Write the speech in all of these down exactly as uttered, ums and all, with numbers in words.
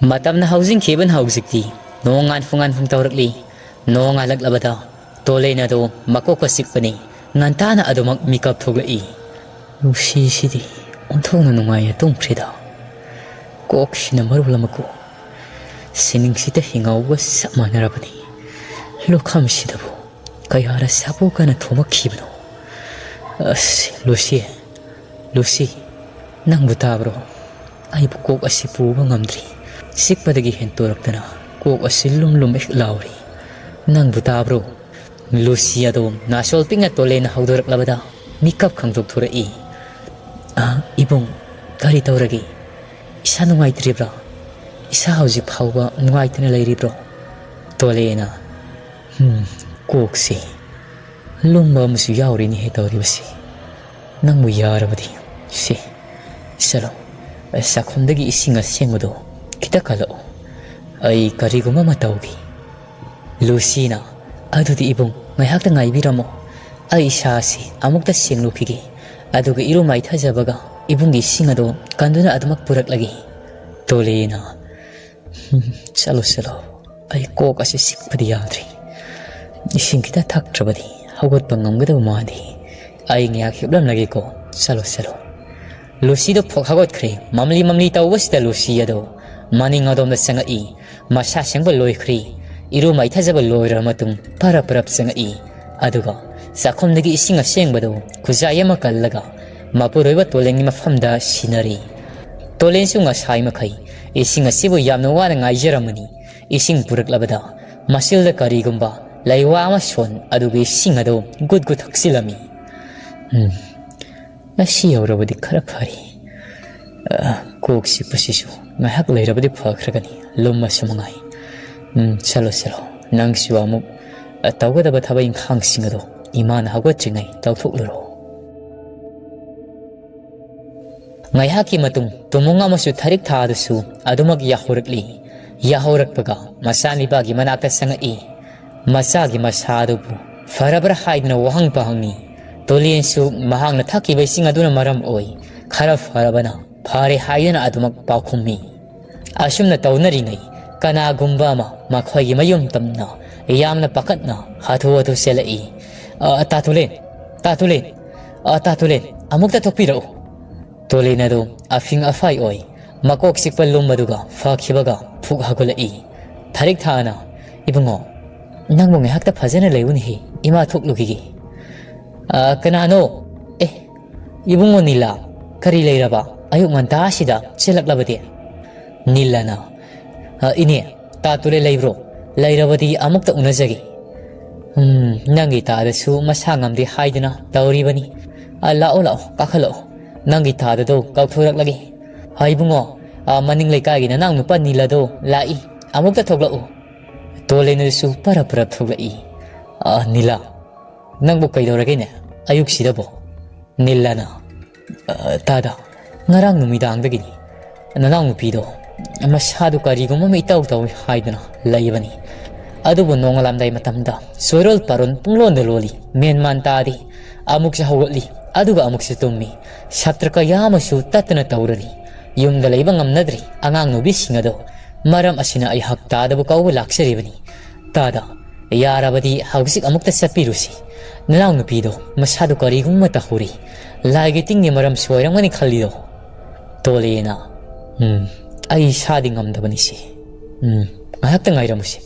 ꯃꯇꯝꯅ ꯍꯧꯖꯤꯟꯈꯤꯕꯅ ꯍꯧꯖꯤꯛꯇꯤ ꯅꯣꯡꯉꯥꯟ ꯄꯨꯡꯉꯥꯟ ꯄꯨꯡ ꯇꯧꯔꯛꯂꯤ꯫ ꯅꯣꯡꯉꯥꯜꯂꯛꯂꯕꯗ ꯇꯣꯂꯦꯟ ꯑꯗꯣ ꯃꯀꯣꯛꯀ ꯆꯤꯛꯄꯅꯤ꯫ ꯉꯟꯇꯥꯅ ꯑꯗꯨꯃꯛ ꯃꯤꯀꯞ ꯊꯣꯛꯂꯛꯏ꯫ ꯂꯨꯁꯤꯁꯤꯗꯤ ꯑꯣꯟꯊꯣꯛꯅ ꯅꯨꯡꯉꯥꯏꯅ ꯇꯨꯝꯈ꯭ꯔꯦꯗ꯫ ꯀꯣꯛꯁꯤꯅ ꯃꯔꯣꯜ ꯑꯃꯀꯣ, ꯁꯤꯅꯤꯡꯁꯤꯗ ꯍꯤꯡꯍꯧꯕꯒ ꯆꯞ ꯃꯥꯟꯅꯔꯕꯅꯤ꯫ ꯂꯨꯈꯝꯁꯤꯗꯕꯨ ꯀꯌꯥꯔ ꯁꯥꯄꯣꯛꯀꯅ ꯊꯣꯝꯃꯛꯈꯤꯕꯅꯣ? ꯑꯁ, ꯂꯨꯁꯤ, ꯂꯨꯁꯤ, ꯅꯪꯕꯨ ꯇꯥꯕ꯭ꯔꯣ? ꯑꯩꯕꯨ ꯀꯣꯛ ꯑꯁꯤ ꯄꯨꯕ ꯉꯝꯗ꯭ꯔꯤ꯫ ꯆꯤꯛꯄꯗꯒꯤ ꯍꯦꯟꯇꯣꯔꯛꯇꯅ ꯀꯣꯛ ꯑꯁꯤ ꯂꯨꯝ ꯂꯨꯝ ꯍꯦꯛ ꯂꯥꯎꯔꯤ꯫ ꯅꯪꯕꯨ ꯇꯥꯕ꯭ꯔꯣ? ꯂꯨꯁꯤ ꯑꯗꯣ ꯅꯥꯁꯣꯜ ꯄꯤꯛꯅ ꯇꯣꯂꯦꯟꯅ ꯍꯧꯗꯣꯔꯛꯂꯕꯗ ꯃꯤꯀꯞ ꯈꯪꯗꯣꯛꯊꯣꯔꯛꯏ꯫ "ꯑ, ꯏꯕꯨꯡ, ꯀꯔꯤ ꯇꯧꯔꯒꯦ? ꯏꯁꯥ ꯅꯨꯡꯉꯥꯏꯇ꯭ꯔꯤꯕ꯭ꯔꯣ? ꯏꯁꯥ ꯍꯧꯖꯤꯛ ꯐꯥꯎꯕ ꯅꯨꯡꯉꯥꯏꯇꯅ ꯂꯩꯔꯤꯕ꯭ꯔꯣ?" ꯇꯣꯂꯦꯟꯅ, "ꯎꯝ, ꯀꯣꯛꯁꯦ ꯂꯨꯝꯕ ꯑꯃꯁꯨ ꯌꯥꯎꯔꯤꯅꯦꯍꯦ ꯇꯧꯔꯤꯕꯁꯤ꯫ ꯅꯪꯕꯨ ꯌꯥꯔꯕꯗꯤ ꯁꯦ, ꯆꯠꯂꯣ, ꯆꯥꯛꯈꯨꯝꯗꯒꯤ ꯏꯁꯤꯡ ꯑꯁꯦꯡꯕꯗꯣ ꯈꯤꯇ ꯀꯜꯂꯛꯑꯣ꯫ ꯑꯩ ꯀꯔꯤꯒꯨꯝꯕ ꯑꯃ ꯇꯧꯒꯦ꯫" ꯂꯨꯁꯤꯅ, "ꯑꯗꯨꯗꯤ ꯏꯕꯨꯡ, ꯉꯥꯏꯍꯥꯛꯇ ꯉꯥꯏꯕꯤꯔꯝꯃꯣ꯫ ꯑꯩ ꯏꯁꯥꯁꯤ ꯑꯃꯨꯛꯇ ꯁꯦꯡꯂꯨꯈꯤꯒꯦ꯫ ꯑꯗꯨꯒ ꯏꯔꯨ ꯃꯥꯏꯊꯖꯕꯒ ꯏꯕꯨꯡꯒꯤ ꯏꯁꯤꯡ ꯑꯗꯣ ꯀꯟꯗꯨꯅ ꯑꯗꯨꯃꯛ ꯄꯨꯔꯛꯂꯒꯦ꯫" ꯇꯣꯂꯦꯅ, "ꯆꯠꯂꯣ, ꯆꯠꯂꯣ꯫ ꯑꯩ ꯀꯣꯛ ꯑꯁꯤ ꯆꯤꯛꯄꯗꯤ ꯌꯥꯗ꯭ꯔꯤ꯫ ꯏꯁꯤꯡ ꯈꯤꯇ ꯊꯛꯇ꯭ꯔꯕꯗꯤ ꯍꯧꯒꯠꯄ ꯉꯝꯒꯗꯕ ꯃꯥꯟꯗꯦ꯫ ꯑꯩ ꯉꯥꯏꯍꯥꯛ ꯍꯤꯞꯂꯝꯂꯒꯦꯀꯣ꯫ ꯆꯠꯂꯣ, ꯆꯠꯂꯣ꯫" ꯂꯨꯁꯤꯗꯣ ꯐꯣꯛ ꯍꯧꯒꯠꯈ꯭ꯔꯦ꯫ ꯃꯝꯂꯤ ꯃꯝꯂꯤ ꯇꯧꯕꯁꯤꯗ ꯂꯨꯁꯤ ꯑꯗꯣ ꯃꯅꯤꯡ ꯑꯗꯣꯝꯗ ꯆꯪꯉꯛꯏ꯫ ꯃꯁꯥ ꯁꯦꯡꯕ ꯂꯣꯏꯈ꯭ꯔꯦ꯫ ꯏꯔꯨ ꯃꯥꯏꯊꯖꯕ ꯂꯣꯏꯔꯕ ꯃꯇꯨꯡ ꯄꯔꯞ ꯄꯔꯞ ꯆꯪꯉꯛꯏ꯫ ꯑꯗꯨꯒ ꯆꯥꯛꯈꯨꯝꯗꯒꯤ ꯏꯁꯤꯡ ꯑꯁꯦꯡꯕꯗꯨ ꯈꯨꯖꯥꯏ ꯑꯃ ꯀꯜꯂꯒ ꯃꯄꯨꯔꯣꯏꯕ ꯇꯣꯂꯦꯟꯒꯤ ꯃꯐꯝꯗ ꯁꯤꯟꯅꯔꯤ꯫ ꯇꯣꯂꯦꯟꯁꯨ ꯉꯁꯥꯏ ꯃꯈꯩ ꯏꯁꯤꯡ ꯑꯁꯤꯕꯨ ꯌꯥꯝꯅ ꯋꯥꯅ ꯉꯥꯏꯖꯔꯝꯕꯅꯤ꯫ ꯏꯁꯤꯡ ꯄꯨꯔꯛꯂꯕꯗ ꯃꯆꯤꯜꯗ ꯀꯔꯤꯒꯨꯝꯕ ꯂꯩꯋꯥ ꯑꯃ ꯁꯣꯟ ꯑꯗꯨꯒ ꯏꯁꯤꯡ ꯑꯗꯨ ꯒꯨꯠ ꯒꯨꯠ ꯊꯛꯆꯤꯜꯂꯝꯃꯤ꯫ ꯎꯝ, ꯉꯁꯤ ꯌꯧꯔꯕꯗꯤ ꯈꯔ ꯐꯔꯤ꯫ ꯑ, ꯀꯣꯛ ꯆꯤꯛꯄꯁꯤꯁꯨ ꯉꯥꯏꯍꯥꯛ ꯂꯩꯔꯕꯗꯤ ꯐꯈ꯭ꯔꯒꯅꯤ, ꯂꯨꯝꯃꯁꯨ ꯃꯉꯥꯏ꯫ ꯎꯝ, ꯆꯠꯂꯣ, ꯆꯠꯂꯣ꯫ ꯅꯪꯁꯨ ꯑꯃꯨꯛ, ꯑ, ꯇꯧꯒꯗꯕ ꯊꯕꯛ ꯏꯪꯈꯥꯡꯁꯤꯡ ꯑꯗꯣ ꯏꯃꯥꯅ ꯍꯧꯒꯠꯇ꯭ꯔꯤꯉꯩ ꯇꯧꯊꯣꯛꯂꯨꯔꯣ꯫ ꯉꯥꯏꯍꯥꯛꯀꯤ ꯃꯇꯨꯡ ꯇꯨꯃꯨꯡ ꯑꯃꯁꯨ ꯊꯔꯤꯛ ꯊꯥꯗꯨꯁꯨ ꯑꯗꯨꯃꯛ ꯌꯥꯍꯧꯔꯛꯂꯤ꯫ ꯌꯥꯍꯧꯔꯛꯄꯒ ꯃꯆꯥꯅꯤꯄꯥꯒꯤ ꯃꯅꯥꯛꯇ ꯆꯪꯉꯛꯏ꯫ ꯃꯆꯥꯒꯤ ꯃꯁꯥ ꯑꯗꯨꯕꯨ ꯐꯔꯕ꯭ꯔꯥ ꯍꯥꯏꯗꯨꯅ ꯋꯥꯍꯪ ꯄꯥꯍꯪꯉꯤ꯫ ꯇꯣꯂꯦꯟꯁꯨ ꯃꯍꯥꯛꯅ ꯊꯛꯈꯤꯕ ꯏꯁꯤꯡ ꯑꯗꯨꯅ ꯃꯔꯝ ꯑꯣꯏ ꯈꯔ ꯐꯔꯕꯅ ꯐꯔꯦ ꯍꯥꯏꯗꯨꯅ ꯑꯗꯨꯃꯛ ꯄꯥꯎꯈꯨꯝꯃꯤ꯫ ꯑꯁꯨꯝꯅ ꯇꯧꯅꯔꯤꯉꯩ ꯀꯅꯥꯒꯨꯝꯕ ꯑꯃ ꯃꯈꯣꯏꯒꯤ ꯃꯌꯨꯝ ꯇꯝꯅ ꯌꯥꯝꯅ ꯄꯥꯈꯠꯅ ꯍꯥꯊꯨ ꯍꯥꯊꯨ ꯆꯦꯜꯂꯛꯏ꯫ "ꯑ, ꯇꯥ ꯇꯨꯂꯦꯟ, ꯇꯥ ꯇꯨꯂꯦꯟ, ꯑ, ꯇꯥ ꯇꯨꯂꯦꯟ, ꯑꯃꯨꯛꯇ ꯊꯣꯛꯄꯤꯔꯛꯎ!" ꯇꯣꯂꯦꯟ ꯑꯗꯨ ꯑꯐꯤꯡ ꯑꯐꯥꯏ ꯑꯣꯏ ꯃꯀꯣꯛ ꯆꯤꯛꯄ ꯂꯨꯝꯕꯗꯨꯒ ꯐꯈꯤꯕꯒ ꯐꯨꯛ ꯍꯧꯒꯠꯂꯛꯏ꯫ ꯊꯥꯔꯤꯛ ꯊꯥꯅ, "ꯏꯕꯨꯡꯉꯣ, ꯅꯪꯕꯨ ꯉꯥꯏꯍꯥꯛꯇ ꯐꯖꯅ ꯂꯩꯌꯨꯅꯦꯍꯦ, ꯏꯃꯥ ꯊꯣꯛꯂꯨꯈꯤꯒꯦ꯫" "ꯑ, ꯀꯅꯥꯅꯣ? ꯑꯦ, ꯏꯕꯨꯡꯉꯣ ꯅꯤꯂꯥ, ꯀꯔꯤ ꯂꯩꯔꯕ? ꯑꯌꯨꯛ ꯉꯟꯇꯥꯁꯤꯗ ꯆꯦꯜꯂꯛꯂꯕꯗꯤ?" ꯅꯤꯂꯥꯅ, "ꯑ, ꯏꯅꯦ, ꯇꯥ ꯇꯨꯂꯦꯟ ꯂꯩꯕ꯭ꯔꯣ? ꯂꯩꯔꯕꯗꯤ ꯑꯃꯨꯛꯇ ꯎꯅꯖꯒꯦ꯫" "ꯎꯝ, ꯅꯪꯒꯤ ꯇꯥꯗꯁꯨ ꯃꯁꯥ ꯉꯝꯗꯦ ꯍꯥꯏꯗꯨꯅ ꯇꯧꯔꯤꯕꯅꯤ꯫ ꯑ, ꯂꯥꯛꯑꯣ, ꯂꯥꯛꯑꯣ, ꯀꯥꯈꯠꯂꯛꯑꯣ꯫ ꯅꯪꯒꯤ ꯇꯥꯗꯗꯣ ꯀꯥꯎꯊꯣꯔꯛꯂꯒꯦ꯫ ꯑ, ꯏꯕꯨꯡꯉꯣ, ꯑ, ꯃꯅꯤꯡ ꯂꯩꯀꯥꯏꯒꯤ ꯅꯅꯥꯎ ꯅꯨꯄꯥ ꯅꯤꯂꯥꯗꯣ ꯂꯥꯛꯏ꯫ ꯑꯃꯨꯛꯇ ꯊꯣꯛꯂꯛꯎ꯫" ꯇꯣꯂꯦꯟꯗꯨꯁꯨ ꯄꯔꯞ ꯄꯔꯞ ꯊꯣꯛꯂꯛꯏ꯫ "ꯑ, ꯅꯤꯂꯥ, ꯅꯪꯕꯨ ꯀꯩꯗꯧꯔꯒꯦꯅꯦ ꯑꯌꯨꯛꯁꯤꯗꯕꯣ?" ꯅꯤꯂꯥꯅ, "ꯑ, ꯇꯥꯗ, ꯉꯔꯥꯡ ꯅꯨꯃꯤꯗꯥꯡꯗꯒꯤꯅꯤ ꯅꯅꯥꯎꯅꯨꯄꯤꯗꯣ ꯃꯁꯥꯗꯨ ꯀꯔꯤꯒꯨꯝꯕ ꯑꯃ ꯏꯇꯧ ꯇꯧꯏ ꯍꯥꯏꯗꯨꯅ ꯂꯩꯕꯅꯤ꯫ ꯑꯗꯨꯕꯨ ꯅꯣꯡꯉꯥꯜꯂꯝꯗꯥꯏ ꯃꯇꯝꯗ ꯆꯣꯏꯔꯣꯜ ꯄꯥꯔꯣꯜ ꯄꯨꯡꯂꯣꯟꯗ ꯂꯣꯜꯂꯤ, ꯃꯦꯟ ꯃꯥꯟ ꯇꯥꯗꯦ꯫ ꯑꯃꯨꯛꯁꯨ ꯍꯧꯒꯠꯂꯤ, ꯑꯗꯨꯒ ꯑꯃꯨꯛꯁꯨ ꯇꯨꯝꯃꯤ꯫ ꯁꯥꯇ꯭ꯔ ꯀꯌꯥ ꯑꯃꯁꯨ ꯇꯠꯇꯅ ꯇꯧꯔꯔꯤ꯫ ꯌꯨꯝꯗ ꯂꯩꯕ ꯉꯝꯅꯗ꯭ꯔꯤ ꯑꯉꯥꯡ ꯅꯨꯕꯤꯁꯤꯡ ꯑꯗꯣ꯫ ꯃꯔꯝ ꯑꯁꯤꯅ ꯑꯩꯍꯥꯛ ꯇꯥꯗꯕꯨ ꯀꯧꯕ ꯂꯥꯛꯆꯔꯤꯕꯅꯤ꯫ ꯇꯥꯗ, ꯌꯥꯔꯕꯗꯤ ꯍꯧꯖꯤꯛ ꯑꯃꯨꯛꯇ ꯆꯠꯄꯤꯔꯨꯁꯤ꯫ ꯅꯅꯥꯎꯅꯨꯄꯤꯗꯣ ꯃꯁꯥꯗꯨ ꯀꯔꯤꯒꯨꯝꯕ ꯇꯧꯍꯧꯔꯤ꯫ ꯂꯥꯏꯒꯤ ꯇꯤꯟꯒꯤ ꯃꯔꯝꯁꯨ ꯑꯣꯏꯔꯝꯒꯅꯤ ꯈꯜꯂꯤꯗꯣ꯫" ꯇꯣꯂꯦꯟꯅ, "ꯎꯝ, ꯑꯩ ꯏꯁꯥꯗꯤ ꯉꯝꯗꯕꯅꯤꯁꯦ꯫ ꯎꯝ, ꯉꯥꯏꯍꯥꯛꯇ ꯉꯥꯏꯔꯝꯃꯨꯁꯦ꯫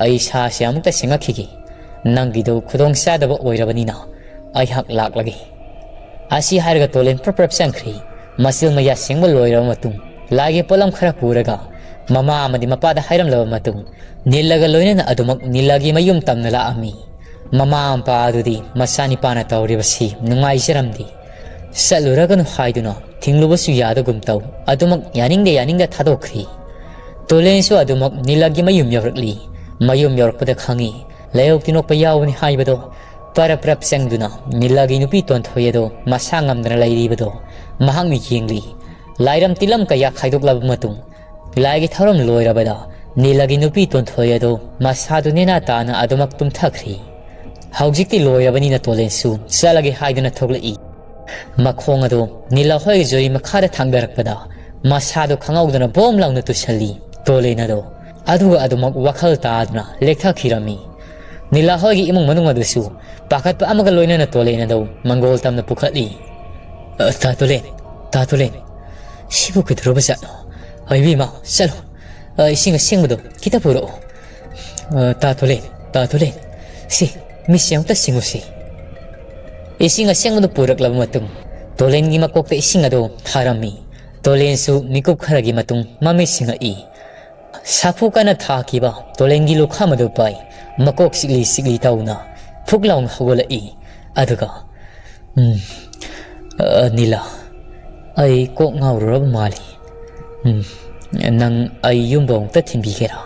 ꯑꯩ ꯏꯁꯥꯁꯦ ꯑꯃꯨꯛꯇ ꯁꯦꯡꯉꯛꯈꯤꯒꯦ꯫ ꯅꯪꯒꯤꯗꯣ ꯈꯨꯗꯣꯡ ꯆꯥꯗꯕ ꯑꯣꯏꯔꯕꯅꯤꯅ ꯑꯩꯍꯥꯛ ꯂꯥꯛꯂꯒꯦ꯫" ꯑꯁꯤ ꯍꯥꯏꯔꯒ ꯇꯣꯂꯦꯟ ꯄ꯭ꯔꯞ ꯄ꯭ꯔꯞ ꯆꯪꯈ꯭ꯔꯤ꯫ ꯃꯆꯤꯜ ꯃꯌꯥ ꯁꯦꯡꯕ ꯂꯣꯏꯔꯕ ꯃꯇꯨꯡ, ꯂꯥꯏꯒꯤ ꯄꯣꯠꯂꯝ ꯈꯔ ꯄꯨꯔꯒ ꯃꯃꯥ ꯑꯃꯗꯤ ꯃꯄꯥꯗ ꯍꯥꯏꯔꯝꯂꯕ ꯃꯇꯨꯡ, ꯅꯤꯜꯂꯒ ꯂꯣꯏꯅꯅ ꯑꯗꯨꯃꯛ ꯅꯤꯜꯂꯒꯤ ꯃꯌꯨꯝ ꯇꯝꯅ ꯂꯥꯛꯑꯝꯃꯤ꯫ ꯃꯃꯥ ꯃꯄꯥ ꯑꯗꯨꯗꯤ ꯃꯆꯥꯅꯤꯄꯥꯅ ꯇꯧꯔꯤꯕꯁꯤ ꯅꯨꯡꯉꯥꯏꯖꯔꯝꯗꯦ꯫ ꯆꯠꯂꯨꯔꯒꯅꯨ ꯍꯥꯏꯗꯨꯅ ꯊꯤꯡꯂꯨꯕꯁꯨ ꯌꯥꯗꯒꯨꯝ ꯇꯧ꯫ ꯑꯗꯨꯃꯛ ꯌꯥꯅꯤꯡꯗ ꯌꯥꯅꯤꯡꯗ ꯊꯥꯗꯣꯛꯈ꯭ꯔꯤ꯫ ꯇꯣꯂꯦꯟꯁꯨ ꯑꯗꯨꯃꯛ ꯅꯤꯜꯂꯒꯤ ꯃꯌꯨꯝ ꯌꯧꯔꯛꯂꯤ꯫ ꯃꯌꯨꯝ ꯌꯧꯔꯛꯄꯗ ꯈꯪꯉꯤ, ꯂꯥꯏꯑꯣꯛ ꯇꯤꯟꯑꯣꯛꯄ ꯌꯥꯎꯕꯅꯤ ꯍꯥꯏꯕꯗꯣ꯫ ꯄꯔꯞ ꯄꯔꯞ ꯆꯪꯗꯨꯅ ꯅꯤꯜꯂꯒꯤ ꯅꯨꯄꯤ ꯇꯣꯟꯊꯣꯏ ꯑꯗꯣ ꯃꯁꯥ ꯉꯝꯗꯅ ꯂꯩꯔꯤꯕꯗꯣ ꯃꯍꯥꯛꯅ ꯌꯦꯡꯂꯤ꯫ ꯂꯥꯏꯔꯝ ꯇꯤꯜꯂꯝ ꯀꯌꯥ ꯈꯥꯏꯗꯣꯛꯂꯕ ꯃꯇꯨꯡ, ꯂꯥꯏꯒꯤ ꯊꯧꯔꯝ ꯂꯣꯏꯔꯕꯗ ꯅꯤꯜꯂꯒꯤ ꯅꯨꯄꯤ ꯇꯣꯟꯊꯣꯏ ꯑꯗꯣ ꯃꯁꯥꯗꯨ ꯅꯦꯅꯥ ꯇꯥꯅ ꯑꯗꯨꯃꯛ ꯇꯨꯝꯊꯈ꯭ꯔꯤ꯫ ꯍꯧꯖꯤꯛꯇꯤ ꯂꯣꯏꯔꯕꯅꯤꯅ ꯇꯣꯂꯦꯟꯁꯨ ꯆꯠꯂꯒꯦ ꯍꯥꯏꯗꯨꯅ ꯊꯣꯛꯂꯛꯏ꯫ ꯃꯈꯣꯡ ꯑꯗꯨ ꯅꯤꯜꯂ ꯍꯣꯏꯒꯤ ꯖꯨꯔꯤ ꯃꯈꯥꯗ ꯊꯥꯡꯗꯔꯛꯄꯗ ꯃꯁꯥꯗꯣ ꯈꯪꯍꯧꯗꯅ ꯕꯣꯝ ꯂꯥꯎꯅ ꯇꯨꯁꯜꯂꯤ ꯇꯣꯂꯦꯟ ꯑꯗꯣ꯫ ꯑꯗꯨꯒ ꯑꯗꯨꯃꯛ ꯋꯥꯈꯜ ꯇꯥꯗꯨꯅ ꯂꯦꯛꯊꯈꯤꯔꯝꯃꯤ꯫ ꯅꯤꯂꯥ ꯍꯣꯏꯒꯤ ꯏꯃꯨꯡ ꯃꯅꯨꯡ ꯑꯗꯨꯁꯨ ꯄꯥꯈꯠꯄ ꯑꯃꯒ ꯂꯣꯏꯅꯅ ꯇꯣꯂꯦꯟ ꯑꯗꯨ ꯃꯪꯒꯣꯜ ꯇꯝꯅ ꯄꯨꯈꯠꯂꯤ꯫ "ꯑ, ꯇꯥ ꯇꯣꯂꯦꯟ, ꯇꯥ ꯇꯣꯂꯦꯟ, ꯁꯤꯕꯨ ꯀꯩꯗꯧꯔꯕ ꯖꯥꯠꯅꯣ? ꯑ, ꯏꯕꯦꯝꯃ, ꯆꯠꯂꯣ꯫ ꯑ, ꯏꯁꯤꯡ ꯑꯁꯦꯡꯕꯗꯣ ꯈꯤꯇ ꯄꯨꯔꯛꯑꯣ꯫ ꯑ, ꯇꯥ ꯇꯣꯂꯦꯟ, ꯇꯥ ꯇꯣꯂꯦꯟ, ꯁꯤ, ꯃꯤꯠꯁꯦ ꯑꯃꯨꯛꯇ ꯁꯤꯡꯉꯨꯁꯤ꯫" ꯏꯁꯤꯡ ꯑꯁꯦꯡꯕꯗꯨ ꯄꯨꯔꯛꯂꯕ ꯃꯇꯨꯡ, ꯇꯣꯂꯦꯟꯒꯤ ꯃꯀꯣꯛꯇ ꯏꯁꯤꯡ ꯑꯗꯨ ꯊꯥꯔꯝꯃꯤ꯫ ꯇꯣꯂꯦꯟꯁꯨ ꯃꯤꯀꯨꯞ ꯈꯔꯒꯤ ꯃꯇꯨꯡ ꯃꯃꯤꯠ ꯁꯤꯡꯉꯛꯏ꯫ ꯁꯥꯐꯨ ꯀꯟꯅ ꯊꯥꯈꯤꯕ ꯇꯣꯂꯦꯟꯒꯤ ꯂꯨꯈꯝ ꯑꯗꯨ ꯄꯥꯏ, ꯃꯀꯣꯛ ꯆꯤꯛꯂꯤ ꯆꯤꯛꯂꯤ ꯇꯧꯅ ꯐꯨꯛ ꯂꯥꯎꯅ ꯍꯧꯒꯠꯂꯛꯏ꯫ ꯑꯗꯨꯒ, "ꯎꯝ, ꯑ, ꯅꯤꯂꯥ, ꯑꯩ ꯀꯣꯛ ꯉꯥꯎꯔꯨꯔꯕ ꯃꯥꯜꯂꯤ꯫ ꯎꯝ, ꯅꯪ ꯑꯩ ꯌꯨꯝꯕꯧ ꯑꯃꯨꯛꯇ ꯊꯤꯟꯕꯤꯒꯦꯔꯥ?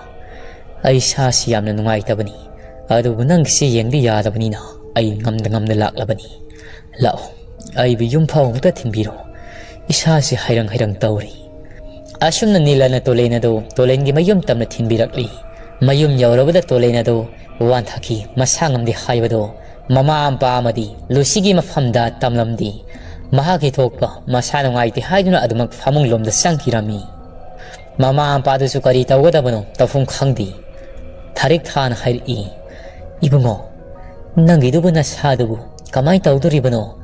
ꯑꯩ ꯏꯁꯥꯁꯤ ꯌꯥꯝꯅ ꯅꯨꯡꯉꯥꯏꯇꯕꯅꯤ, ꯑꯗꯨꯕꯨ ꯅꯪꯒꯤꯁꯤ ꯌꯦꯡꯕ ꯌꯥꯗꯕꯅꯤꯅ ꯑꯩ ꯉꯝꯗ ꯉꯝꯗ ꯂꯥꯛꯂꯕꯅꯤ꯫ ꯂꯥꯛꯑꯣ, ꯑꯩꯕꯨ ꯌꯨꯝ ꯐꯥꯎ ꯑꯃꯨꯛꯇ ꯊꯤꯟꯕꯤꯔꯣ꯫ ꯏꯁꯥꯁꯤ ꯍꯩꯔꯪ ꯍꯩꯔꯪ ꯇꯧꯔꯤ꯫" ꯑꯁꯨꯝꯅ ꯅꯤꯂꯥꯅ ꯇꯣꯂꯦꯟ ꯑꯗꯨ ꯇꯣꯂꯦꯟꯒꯤ ꯃꯌꯨꯝ ꯇꯝꯅ ꯊꯤꯟꯕꯤꯔꯛꯂꯤ꯫ ꯃꯌꯨꯝ ꯌꯧꯔꯕꯗ ꯇꯣꯂꯦꯟ ꯑꯗꯨ ꯋꯥꯟꯊꯈꯤ꯫ ꯃꯁꯥ ꯉꯝꯗꯦ ꯍꯥꯏꯕꯗꯨ ꯃꯃꯥ ꯃꯄꯥ ꯑꯃꯗꯤ ꯂꯨꯁꯤꯒꯤ ꯃꯐꯝꯗ ꯇꯝꯂꯝꯗꯦ꯫ ꯃꯍꯥꯛꯀꯤ ꯊꯣꯛꯄ ꯃꯁꯥ ꯅꯨꯡꯉꯥꯏꯇꯦ ꯍꯥꯏꯗꯨꯅ ꯑꯗꯨꯃꯛ ꯐꯃꯨꯡ ꯂꯣꯝꯗ ꯆꯪꯈꯤꯔꯝꯃꯤ꯫ ꯃꯃꯥ ꯃꯄꯥꯗꯨꯁꯨ ꯀꯔꯤ ꯇꯧꯒꯗꯕꯅꯣ ꯇꯧꯐꯝ ꯈꯪꯗꯦ꯫ ꯊꯥꯔꯤꯛ ꯊꯥꯅ ꯍꯥꯏꯔꯛꯏ, "ꯏꯕꯨꯡꯉꯣ, ꯅꯪꯒꯤꯗꯨꯕꯨ ꯅꯁꯥꯗꯨꯕꯨ ꯀꯃꯥꯏꯅ ꯇꯧꯗꯣꯔꯤꯕꯅꯣ?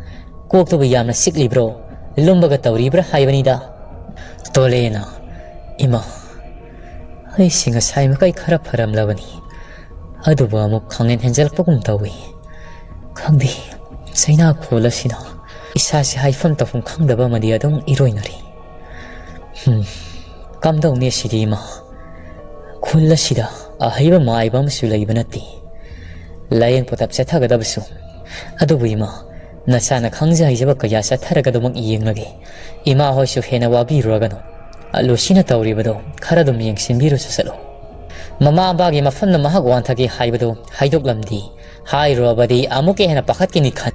ꯀꯣꯛꯇꯨꯕꯨ ꯌꯥꯝꯅ ꯆꯤꯛꯂꯤꯕ꯭ꯔꯣ? ꯂꯨꯝꯕꯒ ꯇꯧꯔꯤꯕ꯭ꯔꯥ ꯍꯥꯏꯕꯅꯤꯗ?" ꯇꯣꯂꯦꯅ, "ꯏꯃꯥ, ꯑꯩꯁꯤ ꯉꯁꯥꯏ ꯃꯈꯩ ꯈꯔ ꯐꯔꯝꯂꯕꯅꯤ, ꯑꯗꯨꯕꯨ ꯑꯃꯨꯛ ꯈꯪꯍꯦꯟ ꯍꯦꯟꯖꯜꯂꯛꯄꯒꯨꯝ ꯇꯧꯏ꯫ ꯈꯪꯗꯦ, ꯆꯩꯅꯥ ꯈꯣꯜ ꯑꯁꯤꯅ ꯏꯁꯥꯁꯤ ꯍꯥꯏꯐꯝ ꯇꯧꯐꯝ ꯈꯪꯗꯕ ꯑꯃꯗꯤ ꯑꯗꯨꯝ ꯏꯔꯣꯏꯅꯔꯤ꯫ ꯍꯝ, ꯀꯝꯗꯧꯅꯤ ꯁꯤꯗꯤ ꯏꯃꯥ? ꯈꯨꯜ ꯑꯁꯤꯗ ꯑꯍꯩꯕ ꯃꯥꯏꯕ ꯑꯃꯁꯨ ꯂꯩꯕ ꯅꯠꯇꯦ꯫ ꯂꯥꯏꯌꯦꯡ ꯄꯣꯊꯥꯞ ꯆꯠꯊꯒꯗꯕꯁꯨ꯫ ꯑꯗꯨꯕꯨ ꯏꯃꯥ, ꯅꯆꯥꯅ ꯈꯪꯖ ꯍꯩꯖꯕ ꯀꯌꯥ ꯆꯠꯊꯔꯒ ꯑꯗꯨꯃꯛ ꯌꯦꯡꯂꯒꯦ꯫ ꯏꯃꯥ ꯍꯣꯏꯁꯨ ꯍꯦꯟꯅ ꯋꯥꯕꯤꯔꯨꯔꯒꯅꯨ꯫ ꯂꯨꯁꯤꯅ ꯇꯧꯔꯤꯕꯗꯣ ꯈꯔ ꯑꯗꯨꯝ ꯌꯦꯡꯁꯤꯟꯕꯤꯔꯨꯁꯨ ꯆꯠꯂꯣ꯫" ꯃꯃꯥ ꯃꯄꯥꯒꯤ ꯃꯐꯝꯗ ꯃꯍꯥꯛ ꯋꯥꯟꯊꯒꯦ ꯍꯥꯏꯕꯗꯨ ꯍꯥꯏꯗꯣꯛꯂꯝꯗꯦ꯫ ꯍꯥꯏꯔꯨꯔꯕꯗꯤ ꯑꯃꯨꯛꯀ ꯍꯦꯟꯅ ꯄꯥꯈꯠꯀꯅꯤ ꯈꯟ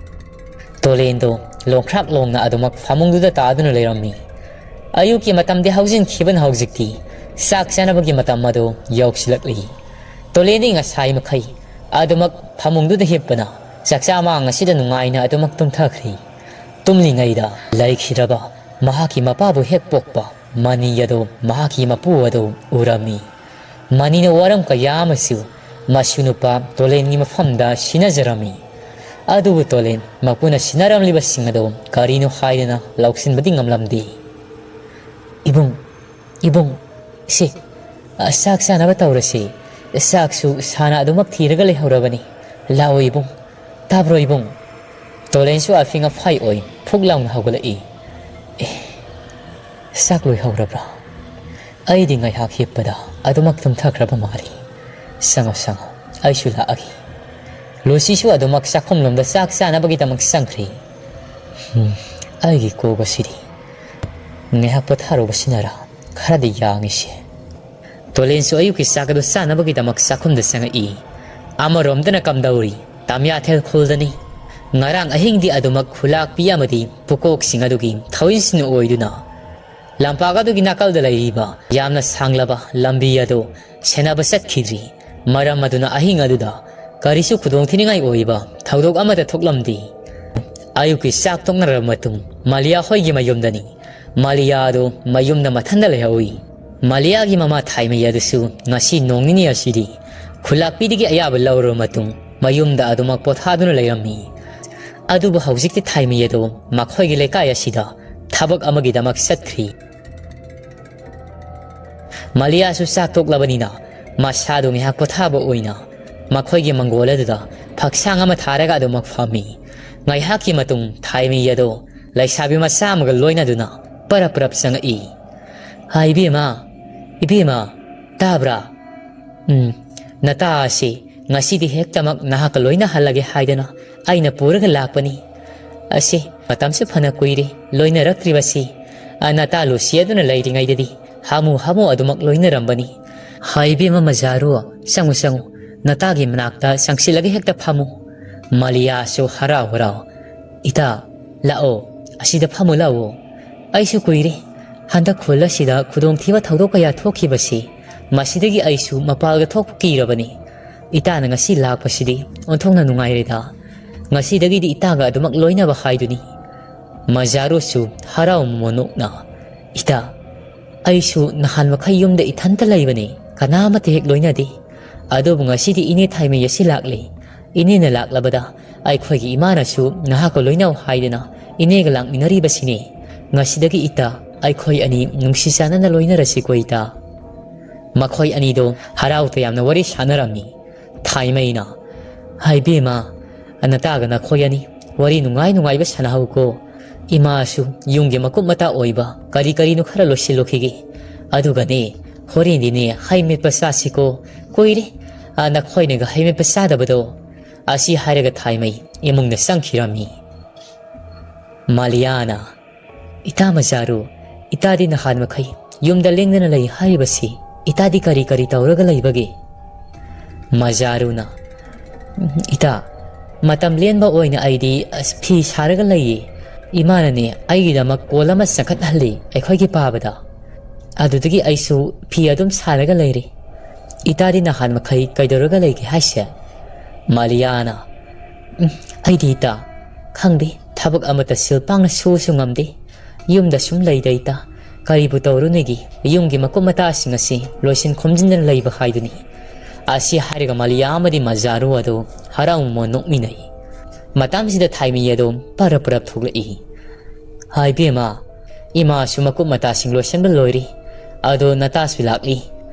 ꯇꯣꯂꯦꯟꯗꯣ ꯂꯣꯡꯈ꯭ꯔꯥꯛ ꯂꯣꯡꯅ ꯑꯗꯨꯃꯛ ꯐꯃꯨꯡꯗꯨꯗ ꯇꯥꯗꯨꯅ ꯂꯩꯔꯝꯃꯤ꯫ ꯑꯌꯨꯛꯀꯤ ꯃꯇꯝꯗꯤ ꯍꯧꯖꯤꯟꯈꯤꯕꯅ ꯍꯧꯖꯤꯛꯇꯤ ꯆꯥꯛ ꯆꯥꯅꯕꯒꯤ ꯃꯇꯝ ꯑꯗꯨ ꯌꯧꯁꯤꯜꯂꯛꯂꯤ꯫ ꯇꯣꯂꯦꯟꯗꯤ ꯉꯁꯥꯏ ꯃꯈꯩ ꯑꯗꯨꯃꯛ ꯐꯃꯨꯡꯗꯨꯗ ꯍꯤꯞꯄꯅ ꯆꯥꯛꯆꯥ ꯃꯥꯡ ꯑꯁꯤꯗ ꯅꯨꯡꯉꯥꯏꯅ ꯑꯗꯨꯃꯛ ꯇꯨꯝꯊꯈ꯭ꯔꯤ꯫ ꯇꯨꯝꯂꯤꯉꯩꯗ ꯂꯩꯈꯤꯗ꯭ꯔꯕ ꯃꯍꯥꯛꯀꯤ ꯃꯄꯥꯕꯨ ꯍꯦꯛ ꯄꯣꯛꯄ ꯃꯅꯤ ꯑꯗꯣ ꯃꯍꯥꯛꯀꯤ ꯃꯄꯨ ꯑꯗꯣ ꯎꯔꯝꯃꯤ꯫ ꯃꯅꯤꯅ ꯋꯥꯔꯝ ꯀꯌꯥ ꯑꯃꯁꯨ ꯃꯁꯨ ꯅꯨꯄꯥ ꯇꯣꯂꯦꯟꯒꯤ ꯃꯐꯝꯗ ꯁꯤꯟꯅꯖꯔꯝꯃꯤ꯫ ꯑꯗꯨꯕꯨ ꯇꯣꯂꯦꯟ ꯃꯄꯨꯅ ꯁꯤꯟꯅꯔꯝꯂꯤꯕꯁꯤꯡ ꯑꯗꯣ ꯀꯔꯤꯅꯣ ꯍꯥꯏꯗꯅ ꯂꯧꯁꯤꯟꯕꯗꯤ ꯉꯝꯂꯝꯗꯦ꯫ "ꯏꯕꯨꯡ, ꯏꯕꯨꯡ, ꯁꯦ, ꯑ, ꯆꯥꯛ ꯆꯥꯅꯕ ꯇꯧꯔꯁꯤ꯫ ꯆꯥꯛꯁꯨ ꯁꯥꯅ ꯑꯗꯨꯃꯛ ꯊꯤꯔꯒ ꯂꯩꯍꯧꯔꯕꯅꯤ꯫ ꯂꯥꯛꯑꯣ ꯏꯕꯨꯡ, ꯇꯥꯕ꯭ꯔꯣ ꯏꯕꯨꯡ?" ꯇꯣꯂꯦꯟꯁꯨ ꯑꯐꯤꯡ ꯑꯐꯥꯏ ꯑꯣꯏ ꯐꯨꯛ ꯂꯥꯎꯅ ꯍꯧꯒꯠꯂꯛꯏ꯫ "ꯑꯦ, ꯆꯥꯛ ꯂꯣꯏꯍꯧꯔꯕ꯭ꯔꯥ? ꯑꯩꯗꯤ ꯉꯥꯏꯍꯥꯛ ꯍꯤꯞꯄꯗ ꯑꯗꯨꯃꯛ ꯇꯨꯝꯊꯈ꯭ꯔꯕ ꯃꯥꯜꯂꯤ꯫ ꯆꯪꯉꯣ, ꯆꯪꯉꯣ, ꯑꯩꯁꯨ ꯂꯥꯛꯑꯒꯦ꯫" ꯂꯨꯁꯤꯁꯨ ꯑꯗꯨꯃꯛ ꯆꯥꯛꯈꯨꯝꯂꯣꯝꯗ ꯆꯥꯛ ꯆꯥꯅꯕꯒꯤꯗꯃꯛ ꯆꯪꯈ꯭ꯔꯦ꯫ "ꯎꯝ, ꯑꯩꯒꯤ ꯀꯣꯛ ꯑꯁꯤꯗꯤ ꯉꯥꯏꯍꯥꯛ ꯄꯣꯊꯥꯔꯨꯕꯁꯤꯅꯔ ꯈꯔꯗꯤ ꯌꯥꯡꯉꯤꯁꯦ꯫" ꯇꯣꯂꯦꯟꯁꯨ ꯑꯌꯨꯛꯀꯤ ꯆꯥꯛ ꯑꯗꯨ ꯆꯥꯅꯕꯒꯤꯗꯃꯛ ꯆꯥꯛꯈꯨꯝꯗ ꯆꯪꯉꯛꯏ꯫ ꯑꯃꯔꯣꯝꯗꯅ ꯀꯝꯗꯧꯔꯤ, ꯇꯥꯃꯤꯌꯥꯊꯦꯜ ꯈꯨꯜꯗꯅꯤ꯫ ꯉꯔꯥꯡ ꯑꯍꯤꯡꯗꯤ ꯑꯗꯨꯃꯛ ꯈꯨꯂꯥꯛꯄꯤ ꯑꯃꯗꯤ ꯄꯨꯀꯣꯛꯁꯤꯡ ꯑꯗꯨꯒꯤ ꯊꯧꯏꯁꯤꯟ ꯑꯣꯏꯗꯨꯅ ꯂꯝꯄꯥꯛ ꯑꯗꯨꯒꯤ ꯅꯥꯀꯜꯗ ꯂꯩꯔꯤꯕ ꯌꯥꯝꯅ ꯁꯥꯡꯂꯕ ꯂꯝꯕꯤ ꯑꯗꯨ ꯁꯦꯟꯅꯕ ꯆꯠꯈꯤꯗ꯭ꯔꯤ꯫ ꯃꯔꯝ ꯑꯗꯨꯅ ꯑꯍꯤꯡ ꯑꯗꯨꯗ ꯀꯔꯤꯁꯨ ꯈꯨꯗꯣꯡꯊꯤꯅꯤꯡꯉꯥꯏ ꯑꯣꯏꯕ ꯊꯧꯗꯣꯛ ꯑꯃꯠꯇ ꯊꯣꯛꯂꯝꯗꯦ꯫ ꯑꯌꯨꯛꯀꯤ ꯆꯥꯛ ꯇꯣꯛꯅꯔꯕ ꯃꯇꯨꯡ ꯃꯥꯂꯤꯌꯥ ꯍꯣꯏꯒꯤ ꯃꯌꯨꯝꯗꯅꯤ꯫ ꯃꯥꯂꯤꯌꯥ ꯑꯗꯨ ꯃꯌꯨꯝꯗ ꯃꯊꯟꯗ ꯂꯩꯍꯧꯏ꯫ ꯃꯥꯂꯤꯌꯥꯒꯤ ꯃꯃꯥ ꯊꯥꯏꯃꯩ ꯑꯗꯨꯁꯨ ꯉꯁꯤ ꯅꯣꯡ ꯅꯤꯅꯤ ꯑꯁꯤꯗꯤ ꯈꯨꯂꯥꯛꯄꯤꯗꯒꯤ ꯑꯌꯥꯕ ꯂꯧꯔꯕ ꯃꯇꯨꯡ ꯃꯌꯨꯝꯗ ꯑꯗꯨꯃꯛ ꯄꯣꯊꯥꯗꯨꯅ ꯂꯩꯔꯝꯃꯤ꯫ ꯑꯗꯨꯕꯨ ꯍꯧꯖꯤꯛꯇꯤ ꯊꯥꯏꯃꯩ ꯑꯗꯨ ꯃꯈꯣꯏꯒꯤ ꯂꯩꯀꯥꯏ ꯑꯁꯤꯗ ꯊꯕꯛ ꯑꯃꯒꯤꯗꯃꯛ ꯆꯠꯈ꯭ꯔꯤ꯫ ꯃꯥꯂꯤꯌꯥꯁꯨ ꯆꯥꯛ ꯇꯣꯛꯂꯕꯅꯤꯅ ꯃꯁꯥꯗꯨ ꯉꯥꯏꯍꯥꯛ ꯄꯣꯊꯥꯕ ꯑꯣꯏꯅ ꯃꯈꯣꯏꯒꯤ ꯃꯪꯒꯣꯜ ꯑꯗꯨꯗ ꯐꯛꯁꯥꯡ ꯑꯃ ꯊꯥꯔꯒ ꯑꯗꯨꯃꯛ ꯐꯝꯃꯤ꯫ ꯉꯥꯏꯍꯥꯛꯀꯤ ꯃꯇꯨꯡ ꯊꯥꯏꯃꯩ ꯑꯗꯣ ꯂꯩꯁꯥꯕꯤ ꯃꯆꯥ ꯑꯃꯒ ꯂꯣꯏꯅꯗꯨꯅ ꯄꯔꯞ ꯄꯔꯞ ꯆꯪꯉꯛꯏ꯫ "ꯍꯥ, ꯏꯕꯦꯝꯃ, ꯏꯕꯦꯝꯃ, ꯇꯥꯕ꯭ꯔꯥ? ꯎꯝ, ꯅꯇꯥ ꯑꯁꯤ ꯉꯁꯤꯗꯤ ꯍꯦꯛꯇꯃꯛ ꯅꯍꯥꯛꯀ ꯂꯣꯏꯅꯍꯜꯂꯒꯦ ꯍꯥꯏꯗꯅ ꯑꯩꯅ ꯄꯨꯔꯒ ꯂꯥꯛꯄꯅꯤ꯫ ꯑꯁꯤ ꯃꯇꯝꯁꯨ ꯐꯅ ꯀꯨꯏꯔꯦ ꯂꯣꯏꯅꯔꯛꯇ꯭ꯔꯤꯕꯁꯤ꯫ ꯑ, ꯅꯇꯥ ꯂꯨꯁꯤ ꯑꯗꯨꯅ ꯂꯩꯔꯤꯉꯩꯗꯗꯤ ꯍꯥꯃꯨ ꯍꯥꯃꯨ ꯑꯗꯨꯃꯛ ꯂꯣꯏꯅꯔꯝꯕꯅꯤ꯫ ꯍꯥ, ꯏꯕꯦꯝꯃ ꯃꯖꯥꯔꯨ, ꯆꯪꯉꯨ, ꯆꯪꯉꯨ, ꯅꯇꯥꯒꯤ ꯃꯅꯥꯛꯇ ꯆꯪꯁꯤꯜꯂꯒ ꯍꯦꯛꯇ ꯐꯝꯃꯨ꯫" ꯃꯥꯂꯤꯌꯥꯁꯨ ꯍꯔꯥꯎ ꯍꯔꯥꯎ, "ꯏꯇꯥ, ꯂꯥꯛꯑꯣ, ꯑꯁꯤꯗ ꯐꯝꯃꯨ ꯂꯥꯛꯑꯣ꯫ ꯑꯩꯁꯨ ꯀꯨꯏꯔꯦ ꯍꯟꯗꯛ ꯈꯨꯜ ꯑꯁꯤꯗ ꯈꯨꯗꯣꯡꯊꯤꯕ ꯊꯧꯗꯣꯛ ꯀꯌꯥ ꯊꯣꯛꯈꯤꯕꯁꯤ꯫ ꯃꯁꯤꯗꯒꯤ ꯑꯩꯁꯨ ꯃꯄꯥꯜꯒ ꯊꯣꯛꯄ ꯀꯤꯔꯕꯅꯤ꯫ ꯏꯇꯥꯅ ꯉꯁꯤ ꯂꯥꯛꯄꯁꯤꯗꯤ ꯑꯣꯟꯊꯣꯛꯅ ꯅꯨꯡꯉꯥꯏꯔꯦꯗ꯫ ꯉꯁꯤꯗꯒꯤꯗꯤ ꯏꯇꯥꯒ ꯑꯗꯨꯃꯛ ꯂꯣꯏꯅꯕ ꯍꯥꯏꯗꯨꯅꯤ꯫" ꯃꯖꯥꯔꯨꯁꯨ ꯍꯔꯥꯎ ꯃꯃꯣꯟ ꯅꯣꯛꯅ, "ꯏꯇꯥ, ꯑꯩꯁꯨ ꯅꯍꯥꯟ ꯃꯈꯩ ꯌꯨꯝꯗ ꯏꯊꯟꯇ ꯂꯩꯕꯅꯤ, ꯀꯅꯥꯃꯠꯇ ꯍꯦꯛ ꯂꯣꯏꯅꯗꯦ꯫ ꯑꯗꯨꯕꯨ ꯉꯁꯤꯗꯤ ꯏꯅꯦ ꯊꯥꯏꯃꯩ ꯑꯁꯤ ꯂꯥꯛꯂꯤ꯫ ꯏꯅꯦꯅ ꯂꯥꯛꯂꯕꯗ ꯑꯩꯈꯣꯏꯒꯤ ꯏꯃꯥꯅꯁꯨ ꯅꯍꯥꯛꯀ ꯂꯣꯏꯅꯧ ꯍꯥꯏꯗꯨꯅ ꯏꯅꯦꯒ ꯂꯥꯛꯃꯤꯟꯅꯔꯤꯕꯁꯤꯅꯤ꯫ ꯉꯁꯤꯗꯒꯤ ꯏꯇꯥ ꯑꯩꯈꯣꯏ ꯑꯅꯤ ꯅꯨꯡꯁꯤ ꯆꯥꯟꯅꯅ ꯂꯣꯏꯅꯔꯁꯤꯀꯣ ꯏꯇꯥ꯫ ꯃꯈꯣꯏ ꯑꯅꯤꯗꯣ ꯍꯔꯥꯎ ꯇꯌꯥꯝꯅ ꯋꯥꯔꯤ ꯁꯥꯟꯅꯔꯝꯃꯤ꯫ ꯊꯥꯏꯃꯩꯅ, "ꯍꯥꯏꯕꯦꯝꯃ, ꯅꯇꯥꯒ ꯅꯈꯣꯏ ꯑꯅꯤ ꯋꯥꯔꯤ ꯅꯨꯡꯉꯥꯏ ꯅꯨꯡꯉꯥꯏꯕ ꯁꯥꯟꯅꯍꯧꯀꯣ꯫ ꯏꯃꯥꯁꯨ ꯌꯨꯝꯒꯤ ꯃꯀꯨꯞ ꯃꯇꯥ ꯑꯣꯏꯕ ꯀꯔꯤ ꯀꯔꯤꯅꯣ ꯈꯔ ꯂꯣꯏꯁꯤꯜꯂꯨꯈꯤꯒꯦ꯫ ꯑꯗꯨꯒꯅꯦ, ꯍꯣꯔꯦꯟꯗꯤꯅꯦ ꯍꯩ ꯃꯦꯠꯄ ꯆꯥꯁꯤꯀꯣ꯫ ꯀꯨꯏꯔꯦ, ꯑ, ꯅꯈꯣꯏꯅꯒ ꯍꯩ ꯃꯦꯠꯄ ꯆꯥꯗꯕꯗꯣ"꯫ ꯑꯁꯤ ꯍꯥꯏꯔꯒ ꯊꯥꯏꯃꯩ ꯏꯃꯨꯡꯗ ꯆꯪꯈꯤꯔꯝꯃꯤ꯫ ꯃꯥꯂꯤꯌꯥꯅ, "ꯏꯇꯥ ꯃꯖꯥꯔꯨ, ꯏꯇꯥꯗꯤ ꯅꯍꯥꯟ ꯃꯈꯩ ꯌꯨꯝꯗ ꯂꯦꯡꯗꯅ ꯂꯩ ꯍꯥꯏꯔꯤꯕꯁꯤ ꯏꯇꯥꯗꯤ ꯀꯔꯤ ꯀꯔꯤ ꯇꯧꯔꯒ ꯂꯩꯕꯒꯦ?" ꯃꯖꯥꯔꯨꯅ, "ꯏꯇꯥ, ꯃꯇꯝ ꯂꯦꯟꯕ ꯑꯣꯏꯅ ꯑꯩꯗꯤ, ꯑꯁ, ꯐꯤ ꯁꯥꯔꯒ ꯂꯩꯌꯦ꯫ ꯏꯃꯥꯅꯅꯦ ꯑꯩꯒꯤꯗꯃꯛ ꯀꯣꯜ ꯑꯃ ꯆꯪꯈꯠꯍꯜꯂꯤ ꯑꯩꯈꯣꯏꯒꯤ ꯄꯥꯕꯗ꯫ ꯑꯗꯨꯗꯒꯤ ꯑꯩꯁꯨ ꯐꯤ ꯑꯗꯨꯝ ꯁꯥꯔꯒ ꯂꯩꯔꯤ꯫ ꯏꯇꯥꯗꯤ ꯅꯍꯥꯟ ꯃꯈꯩ ꯀꯩꯗꯧꯔꯒ ꯂꯩꯒꯦ ꯍꯥꯏꯁꯦ?" ꯃꯥꯂꯤꯌꯥꯅ, "ꯎꯝ, ꯑꯩꯗꯤ ꯏꯇꯥ, ꯈꯪꯗꯦ, ꯊꯕꯛ ꯑꯃꯠꯇ ꯁꯤꯜ ꯄꯥꯡꯅ ꯁꯨꯁꯨ ꯉꯝꯗꯦ꯫ ꯌꯨꯝꯗ ꯁꯨꯝ ꯂꯩꯗ ꯏꯇꯥ꯫ ꯀꯔꯤꯕꯨ ꯇꯧꯔꯨꯅꯤꯒꯤ? ꯌꯨꯝꯒꯤ ꯃꯀꯨꯞ ꯃꯇꯥꯁꯤꯡ ꯑꯁꯤ ꯂꯣꯏꯁꯤꯟ ꯈꯣꯝꯖꯤꯟꯗꯅ ꯂꯩꯕ ꯍꯥꯏꯗꯨꯅꯤ"꯫ ꯑꯁꯤ ꯍꯥꯏꯔꯒ ꯃꯥꯂꯤꯌꯥ ꯑꯃꯗꯤ ꯃꯖꯥꯔꯨ ꯑꯗꯨ ꯍꯔꯥꯎ ꯃꯃꯣꯟ ꯅꯣꯛꯃꯤꯟꯅꯩ꯫ ꯃꯇꯝꯁꯤꯗ ꯊꯥꯏꯃꯩ ꯑꯗꯨ ꯄꯔꯞ ꯄꯔꯞ ꯊꯣꯛꯂꯛꯏ꯫ "ꯍꯥꯏ ꯏꯕꯦꯝꯃ, ꯏꯃꯥꯁꯨ ꯃꯀꯨꯞ ꯃꯇꯥꯁꯤꯡ ꯂꯣꯏꯁꯤꯟꯕ ꯂꯣꯏꯔꯦ꯫ ꯑꯗꯣ ꯅꯇꯥꯁꯨ ꯂꯥꯛꯂꯤ꯫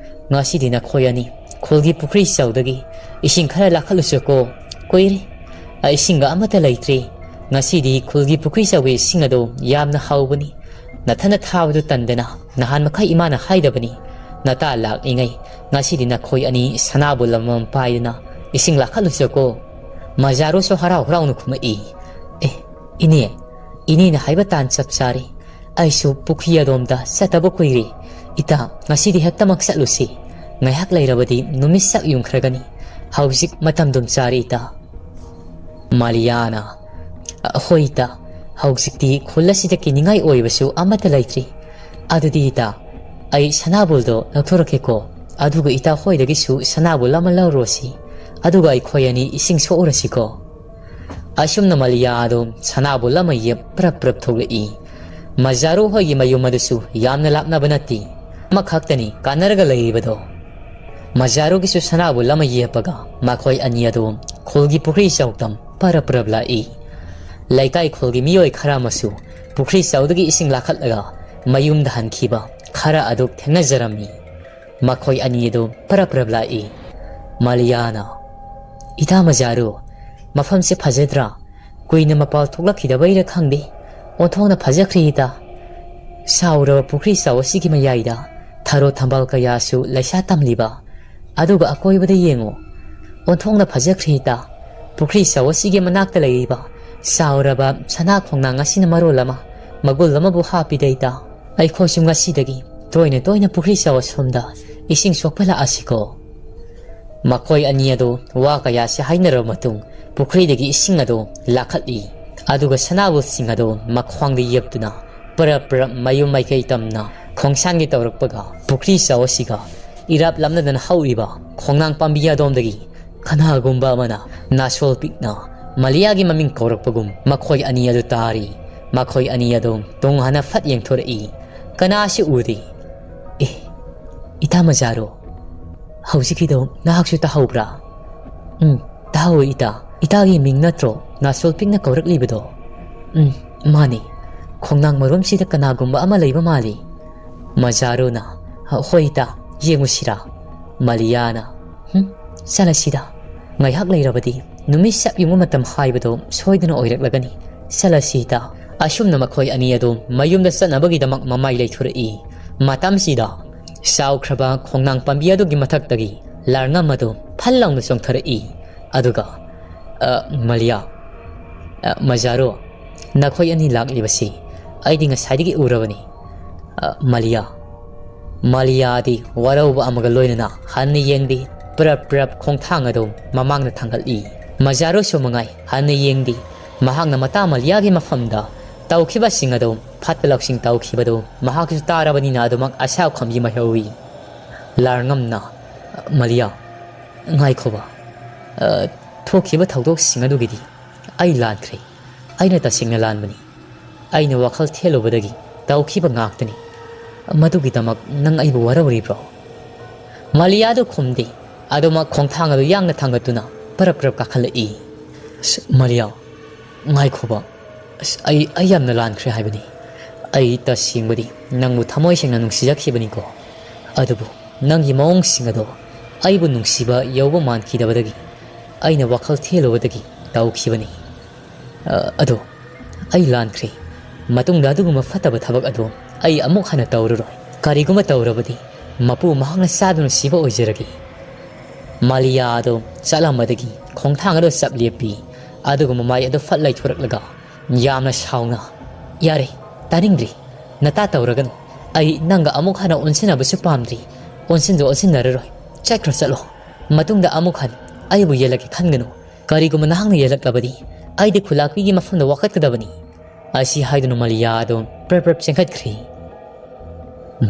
ꯉꯁꯤꯗꯤ ꯅꯈꯣꯏ ꯑꯅꯤ ꯈꯨꯜꯒꯤ ꯄꯨꯈ꯭ꯔꯤ ꯆꯧꯗꯒꯤ ꯏꯁꯤꯡ ꯈꯔ ꯂꯥꯈꯠꯂꯨꯆꯣꯀꯣ꯫ ꯀꯨꯏꯔꯦ, ꯑ, ꯏꯁꯤꯡꯒ ꯑꯃꯠꯇ ꯂꯩꯇ꯭ꯔꯦ꯫ ꯉꯁꯤꯗꯤ ꯈꯨꯜꯒꯤ ꯄꯨꯈ꯭ꯔꯤ ꯆꯧꯒꯤ ꯏꯁꯤꯡ ꯑꯗꯣ ꯌꯥꯝꯅ ꯍꯥꯎꯕꯅꯤ꯫ ꯅꯊꯟꯅ ꯊꯥꯕꯗꯨ ꯇꯟꯗꯅ ꯅꯍꯥꯟ ꯃꯈꯩ ꯏꯃꯥꯅ ꯍꯥꯏꯗꯕꯅꯤ꯫ ꯅꯇꯥ ꯂꯥꯛꯂꯤꯉꯩ ꯉꯁꯤꯗꯤ ꯅꯈꯣꯏ ꯑꯅꯤ ꯁꯅꯥꯕꯨꯜ ꯑꯃꯃꯝ ꯄꯥꯏꯗꯨꯅ ꯏꯁꯤꯡ ꯂꯥꯈꯠꯂꯨꯆꯣꯀꯣ"꯫ ꯃꯖꯥꯔꯨꯁꯨ ꯍꯔꯥꯎ ꯍꯔꯥꯎꯅ ꯈꯨꯝꯃꯛꯏ, "ꯑꯦ, ꯏꯅꯦ, ꯏꯅꯦꯅ ꯍꯥꯏꯕ ꯇꯥꯟ ꯆꯞ ꯆꯥꯔꯦ꯫ ꯑꯩꯁꯨ ꯄꯨꯈ꯭ꯔꯤ ꯑꯗꯣꯝꯗ ꯆꯠꯇꯕ ꯀꯨꯏꯔꯦ꯫ ꯏꯇꯥ, ꯉꯁꯤꯗꯤ ꯍꯦꯛꯇꯃꯛ ꯆꯠꯂꯨꯁꯤ꯫ ꯉꯥꯏꯍꯥꯛ ꯂꯩꯔꯕꯗꯤ ꯅꯨꯃꯤꯠ ꯁꯛ ꯌꯨꯡꯈ꯭ꯔꯒꯅꯤ꯫ ꯍꯧꯖꯤꯛ ꯃꯇꯝꯗꯨꯝ ꯆꯥꯔꯦ ꯏꯇꯥ"꯫ ꯃꯥꯂꯤꯌꯥꯅ, "ꯍꯣꯏ ꯏꯇꯥ, ꯍꯧꯖꯤꯛꯇꯤ ꯈꯨꯜ ꯑꯁꯤꯗ ꯀꯤꯅꯤꯡꯉꯥꯏ ꯑꯣꯏꯕꯁꯨ ꯑꯃꯠꯇ ꯂꯩꯇ꯭ꯔꯤ꯫ ꯑꯗꯨꯗꯤ ꯏꯇꯥ, ꯑꯩ ꯁꯅꯥꯕꯨꯜꯗꯣ ꯂꯧꯊꯣꯔꯛꯀꯦꯀꯣ꯫ ꯑꯗꯨꯒ ꯏꯇꯥ ꯍꯣꯏꯗꯒꯤꯁꯨ ꯁꯅꯥꯕꯨꯜ ꯑꯃ ꯂꯧꯔꯨꯔꯁꯤ꯫ ꯑꯗꯨꯒ ꯑꯩꯈꯣꯏ ꯑꯅꯤ ꯏꯁꯤꯡ ꯁꯣꯛꯎꯔꯁꯤꯀꯣ"꯫ ꯑꯁꯨꯝꯅ ꯃꯥꯂꯤꯌꯥ ꯑꯗꯨ ꯁꯅꯥꯕꯨꯜ ꯑꯃ ꯌꯦꯞ ꯄ꯭ꯔꯞ ꯄ꯭ꯔꯞ ꯊꯣꯛꯂꯛꯏ꯫ ꯃꯖꯥꯔꯨ ꯍꯣꯏꯒꯤ ꯃꯌꯨꯝ ꯑꯗꯨꯁꯨ ꯌꯥꯝꯅ ꯂꯥꯞꯅꯕ ꯅꯠꯇꯦ, ꯑꯃꯈꯛꯇꯅꯤ ꯀꯥꯟꯅꯔꯒ ꯂꯩꯔꯤꯕꯗꯣ꯫ ꯃꯖꯥꯔꯨꯒꯤꯁꯨ ꯁꯅꯥꯕꯨꯜ ꯑꯃ ꯌꯦꯞꯄꯒ ꯃꯈꯣꯏ ꯑꯅꯤ ꯑꯗꯨ ꯈꯨꯜꯒꯤ ꯄꯨꯈ꯭ꯔꯤ ꯆꯥꯎꯇꯝ ꯄꯔꯞ ꯄꯔꯞ ꯂꯥꯛꯏ꯫ ꯂꯩꯀꯥꯏ ꯈꯨꯜꯒꯤ ꯃꯤꯑꯣꯏ ꯈꯔ ꯑꯃꯁꯨ ꯄꯨꯈ꯭ꯔꯤ ꯆꯥꯎꯗꯒꯤ ꯏꯁꯤꯡ ꯂꯥꯈꯠꯂꯒ ꯃꯌꯨꯝꯗ ꯍꯟꯈꯤꯕ ꯈꯔ ꯑꯗꯨ ꯊꯦꯡꯅꯖꯔꯝꯃꯤ꯫ ꯃꯈꯣꯏ ꯑꯅꯤ ꯑꯗꯨ ꯄꯔꯞ ꯄꯔꯞ ꯂꯥꯛꯏ꯫ ꯃꯥꯂꯤꯌꯥꯅ, "ꯏꯇꯥ ꯃꯖꯥꯔꯨ, ꯃꯐꯝꯁꯦ ꯐꯖꯗ꯭ꯔꯥ? ꯀꯨꯏꯅ ꯃꯄꯥꯜ ꯊꯣꯛꯂꯛꯈꯤꯗꯕꯩꯔ ꯈꯪꯗꯦ, ꯑꯣꯟꯊꯣꯛꯅ ꯐꯖꯈ꯭ꯔꯦ ꯏꯇꯥ꯫ ꯁꯥꯎꯔꯕ ꯄꯨꯈ꯭ꯔꯤ ꯆꯥꯎ ꯑꯁꯤꯒꯤ ꯃꯌꯥꯏꯗ ꯊꯔꯣ ꯊꯝꯕꯥꯜ ꯀꯌꯥꯁꯨ ꯂꯩꯁꯥ ꯇꯝꯂꯤꯕ꯫ ꯑꯗꯨꯒ ꯑꯀꯣꯏꯕꯗ ꯌꯦꯡꯉꯨ, ꯑꯣꯟꯊꯣꯛꯅ ꯐꯖꯈ꯭ꯔꯦ ꯏꯇꯥ꯫ ꯄꯨꯈ꯭ꯔꯤ ꯆꯥꯎ ꯑꯁꯤꯒꯤ ꯃꯅꯥꯛꯇ ꯂꯩꯔꯤꯕ ꯆꯥꯎꯔꯕ ꯁꯅꯥ ꯈꯣꯡꯅꯥꯡ ꯑꯁꯤꯅ ꯃꯔꯣꯜ ꯑꯃ ꯃꯒꯨꯜ ꯑꯃꯕꯨ ꯍꯥꯞꯄꯤꯗ ꯏꯇꯥ꯫ ꯑꯩꯈꯣꯏꯁꯨ ꯉꯁꯤꯗꯒꯤ ꯇꯣꯏꯅ ꯇꯣꯏꯅ ꯄꯨꯈ꯭ꯔꯤ ꯆꯥꯎ ꯑꯁꯣꯝꯗ ꯏꯁꯤꯡ ꯁꯣꯛꯄ ꯂꯥꯛꯑꯁꯤꯀꯣ?" ꯃꯈꯣꯏ ꯑꯅꯤ ꯑꯗꯨ ꯋꯥ ꯀꯌꯥꯁꯤ ꯍꯥꯏꯅꯔꯕ ꯃꯇꯨꯡ ꯄꯨꯈ꯭ꯔꯤꯗꯒꯤ ꯏꯁꯤꯡ ꯑꯗꯨ ꯂꯥꯈꯠꯂꯤ꯫ ꯑꯗꯨꯒ ꯁꯅꯥꯕꯨꯜꯁꯤꯡ ꯑꯗꯨ ꯃꯈ꯭ꯋꯥꯡꯗ ꯌꯦꯞꯇꯨꯅ ꯄꯔꯞ ꯄꯔꯞ ꯃꯌꯨꯝ ꯃꯥꯏꯀꯩ ꯇꯝꯅ ꯈꯣꯡꯁꯥꯟꯒꯤ ꯇꯧꯔꯛꯄꯒ ꯄꯨꯈ꯭ꯔꯤ ꯆꯥꯎ ꯑꯁꯤꯒ ꯏꯔꯥꯞ ꯂꯥꯞꯅꯗꯅ ꯍꯧꯔꯤꯕ ꯈꯣꯡꯅꯥꯡ ꯄꯥꯝꯕꯤ ꯑꯗꯣꯝꯗꯒꯤ ꯀꯅꯥꯒꯨꯝꯕ ꯑꯃꯅ ꯅꯥꯁꯣꯜ ꯄꯤꯛꯅ ꯃꯥꯂꯤꯌꯥꯒꯤ ꯃꯃꯤꯡ ꯀꯧꯔꯛꯄꯒꯨꯝ ꯃꯈꯣꯏ ꯑꯅꯤ ꯑꯗꯨ ꯇꯥꯔꯤ꯫ ꯃꯈꯣꯏ ꯑꯅꯤ ꯑꯗꯨ ꯇꯨꯡ ꯍꯟꯅ ꯐꯠ ꯌꯦꯡꯊꯣꯔꯛꯏ꯫ ꯀꯅꯥꯁꯨ ꯎꯗꯦ꯫ "ꯑꯦ, ꯏꯇꯥ ꯃꯖꯥꯔꯣ, ꯍꯧꯖꯤꯛꯀꯤꯗꯣ ꯅꯍꯥꯛꯁꯨ ꯇꯥꯍꯧꯕ꯭ꯔꯥ?" "ꯎꯝ, ꯇꯥꯍꯧꯏ ꯏꯇꯥ꯫ ꯏꯇꯥꯒꯤ ꯃꯤꯡ ꯅꯠꯇ꯭ꯔꯣ ꯅꯥꯁꯣꯜ ꯄꯤꯛꯅ ꯀꯧꯔꯛꯂꯤꯕꯗꯣ?" "ꯎꯝ, ꯃꯥꯅꯤ꯫ ꯈꯣꯡꯅꯥꯡ ꯃꯔꯣꯝꯁꯤꯗ ꯀꯅꯥꯒꯨꯝꯕ ꯑꯃ ꯂꯩꯕ ꯃꯥꯜꯂꯤ꯫" ꯃꯖꯥꯔꯨꯅ, "ꯍꯣꯏ ꯏꯇꯥ, ꯌꯦꯡꯉꯨꯁꯤꯔꯥ?" ꯃꯥꯂꯤꯌꯥꯅ, "ꯍꯨꯝ, ꯆꯠꯂꯁꯤꯗ꯫ ꯉꯥꯏꯍꯥꯛ ꯂꯩꯔꯕꯗꯤ ꯅꯨꯃꯤꯠ ꯆꯞ ꯌꯨꯡꯕ ꯃꯇꯝ ꯍꯥꯏꯕꯗꯣ ꯁꯣꯏꯗꯅ ꯑꯣꯏꯔꯛꯂꯒꯅꯤ꯫ ꯆꯠꯂꯁꯤ ꯏꯇꯥ꯫" ꯑꯁꯨꯝꯅ ꯃꯈꯣꯏ ꯑꯅꯤ ꯑꯗꯨ ꯃꯌꯨꯝꯗ ꯆꯠꯅꯕꯒꯤꯗꯃꯛ ꯃꯃꯥꯏ ꯂꯩꯊꯣꯔꯛꯏ꯫ ꯃꯇꯝꯁꯤꯗ ꯆꯥꯎꯈ꯭ꯔꯕ ꯈꯣꯡꯅꯥꯡ ꯄꯥꯝꯕꯤ ꯑꯗꯨꯒꯤ ꯃꯊꯛꯇꯒꯤ ꯂꯥꯔꯉꯝ ꯑꯗꯨ ꯐꯜ ꯂꯥꯎꯅ ꯆꯣꯡꯊꯔꯛꯏ꯫ ꯑꯗꯨꯒ, "ꯑ, ꯃꯥꯂꯤꯌꯥ, ꯑ, ꯃꯖꯥꯔꯣ, ꯅꯈꯣꯏ ꯑꯅꯤ ꯂꯥꯛꯂꯤꯕꯁꯤ ꯑꯩꯗꯤ ꯉꯁꯥꯏꯗꯒꯤ ꯎꯔꯕꯅꯤ꯫" "ꯑ, ꯃꯥꯂꯤꯌꯥ꯫" ꯃꯥꯂꯤꯌꯥꯗꯤ ꯋꯥꯔꯧꯕ ꯑꯃꯒ ꯂꯣꯏꯅꯅ ꯍꯟꯅ ꯌꯦꯡꯗꯦ, ꯄ꯭ꯔꯞ ꯄ꯭ꯔꯞ ꯈꯣꯡꯊꯥꯡ ꯑꯗꯨ ꯃꯃꯥꯡꯗ ꯊꯥꯡꯒꯠꯂꯤ꯫ ꯃꯖꯥꯔꯣꯁꯨ ꯃꯉꯥꯏ ꯍꯟꯅ ꯌꯦꯡꯗꯦ꯫ ꯃꯍꯥꯛꯅ ꯃꯇꯥ ꯃꯥꯂꯤꯌꯥꯒꯤ ꯃꯐꯝꯗ ꯇꯧꯈꯤꯕꯁꯤꯡ ꯑꯗꯨ ꯐꯠꯇ ꯂꯧꯁꯤꯡ ꯇꯧꯈꯤꯕꯗꯨ ꯃꯍꯥꯛꯁꯨ ꯇꯥꯔꯕꯅꯤꯅ ꯑꯗꯨꯃꯛ ꯑꯁꯥꯎ ꯈꯝꯕꯤ ꯃꯥꯏꯍꯧꯏ꯫ ꯂꯥꯔꯉꯝꯅ, "ꯃꯥꯂꯤꯌꯥ, ꯉꯥꯏꯈꯣꯕ꯫ ꯑ, ꯊꯣꯛꯈꯤꯕ ꯊꯧꯗꯣꯛꯁꯤꯡ ꯑꯗꯨꯒꯤꯗꯤ ꯑꯩ ꯂꯥꯟꯈ꯭ꯔꯦ꯫ ꯑꯩꯅ ꯇꯁꯦꯡꯅ ꯂꯥꯟꯕꯅꯤ꯫ ꯑꯩꯅ ꯋꯥꯈꯜ ꯊꯦꯜꯂꯨꯕꯗꯒꯤ ꯇꯧꯈꯤꯕ ꯉꯥꯛꯇꯅꯤ꯫ ꯃꯗꯨꯒꯤꯗꯃꯛ ꯅꯪ ꯑꯩꯕꯨ ꯋꯥꯔꯧꯔꯤꯕ꯭ꯔꯣ?" ꯃꯥꯂꯤꯌꯥꯗꯨ ꯈꯨꯝꯗꯦ꯫ ꯑꯗꯨꯃꯛ ꯈꯣꯡꯊꯥꯡ ꯑꯗꯨ ꯌꯥꯡꯅ ꯊꯥꯡꯒꯠꯇꯨꯅ ꯄꯔꯞ ꯄꯔꯞ ꯀꯥꯈꯠꯂꯛꯏ꯫ "ꯑꯁ, ꯃꯥꯂꯤꯌꯥ, ꯉꯥꯏꯈꯣꯕ꯫ ꯑꯁ, ꯑꯩ, ꯑꯩ ꯌꯥꯝꯅ ꯂꯥꯟꯈ꯭ꯔꯦ ꯍꯥꯏꯕꯅꯤ꯫ ꯑꯩ ꯇꯁꯦꯡꯕꯗꯤ ꯅꯪꯕꯨ ꯊꯃꯣꯏ ꯁꯦꯡꯅ ꯅꯨꯡꯁꯤꯖꯈꯤꯕꯅꯤꯀꯣ꯫ ꯑꯗꯨꯕꯨ ꯅꯪꯒꯤ ꯃꯑꯣꯡꯁꯤꯡ ꯑꯗꯣ ꯑꯩꯕꯨ ꯅꯨꯡꯁꯤꯕ ꯌꯧꯕ ꯃꯥꯟꯈꯤꯗꯕꯗꯒꯤ ꯑꯩꯅ ꯋꯥꯈꯜ ꯊꯦꯜꯂꯨꯕꯗꯒꯤ ꯇꯧꯈꯤꯕꯅꯤ꯫ ꯑ, ꯑꯗꯣ ꯑꯩ ꯂꯥꯟꯈ꯭ꯔꯦ꯫ ꯃꯇꯨꯡꯗ ꯑꯗꯨꯒꯨꯝꯕ ꯐꯠꯇꯕ ꯊꯕꯛ ꯑꯗꯣ ꯑꯩ ꯑꯃꯨꯛ ꯍꯟꯅ ꯇꯧꯔꯔꯣꯏ꯫ ꯀꯔꯤꯒꯨꯝꯕ ꯇꯧꯔꯕꯗꯤ ꯃꯄꯨ ꯃꯍꯥꯛꯅ ꯆꯥꯗꯨꯅ ꯁꯤꯕ ꯑꯣꯏꯖꯔꯒꯦ꯫" ꯃꯥꯂꯤꯌꯥ ꯑꯗꯣ ꯆꯠꯂꯝꯕꯗꯒꯤ ꯈꯣꯡꯊꯥꯡ ꯑꯗꯨ ꯆꯞ ꯂꯦꯞꯄꯤ꯫ ꯑꯗꯨꯒ ꯃꯃꯥꯏ ꯑꯗꯨ ꯐꯠ ꯂꯩꯊꯣꯔꯛꯂꯒ ꯌꯥꯝꯅ ꯁꯥꯎꯅ, "ꯌꯥꯔꯦ, ꯇꯥꯅꯤꯡꯗ꯭ꯔꯤ꯫ ꯅꯇꯥ ꯇꯧꯔꯒꯅꯨ꯫ ꯑꯩ ꯅꯪꯒ ꯑꯃꯨꯛ ꯍꯟꯅ ꯎꯟꯁꯤꯟꯅꯕꯁꯨ ꯄꯥꯝꯗ꯭ꯔꯤ꯫ ꯎꯟꯁꯤꯟꯁꯨ ꯎꯟꯁꯤꯟꯅꯔꯔꯣꯏ꯫ ꯆꯠꯈ꯭ꯔꯣ, ꯆꯠꯂꯣ꯫ ꯃꯇꯨꯡꯗ ꯑꯃꯨꯛ ꯍꯟ ꯑꯩꯕꯨ ꯌꯦꯜꯂꯛꯀꯦ ꯈꯟꯒꯅꯨ꯫ ꯀꯔꯤꯒꯨꯝꯕ ꯅꯍꯥꯛꯅ ꯌꯦꯜꯂꯛꯂꯕꯗꯤ ꯑꯩꯗꯤ ꯈꯨꯂꯥꯛꯄꯤꯒꯤ ꯃꯐꯝꯗ ꯋꯥꯀꯠꯀꯗꯕꯅꯤ꯫" ꯑꯁꯤ ꯍꯥꯏꯗꯨꯅ ꯃꯥꯂꯤꯌꯥ ꯑꯗꯨ ꯄ꯭ꯔꯞ ꯄ꯭ꯔꯞ ꯆꯦꯟꯈꯠꯈ꯭ꯔꯤ꯫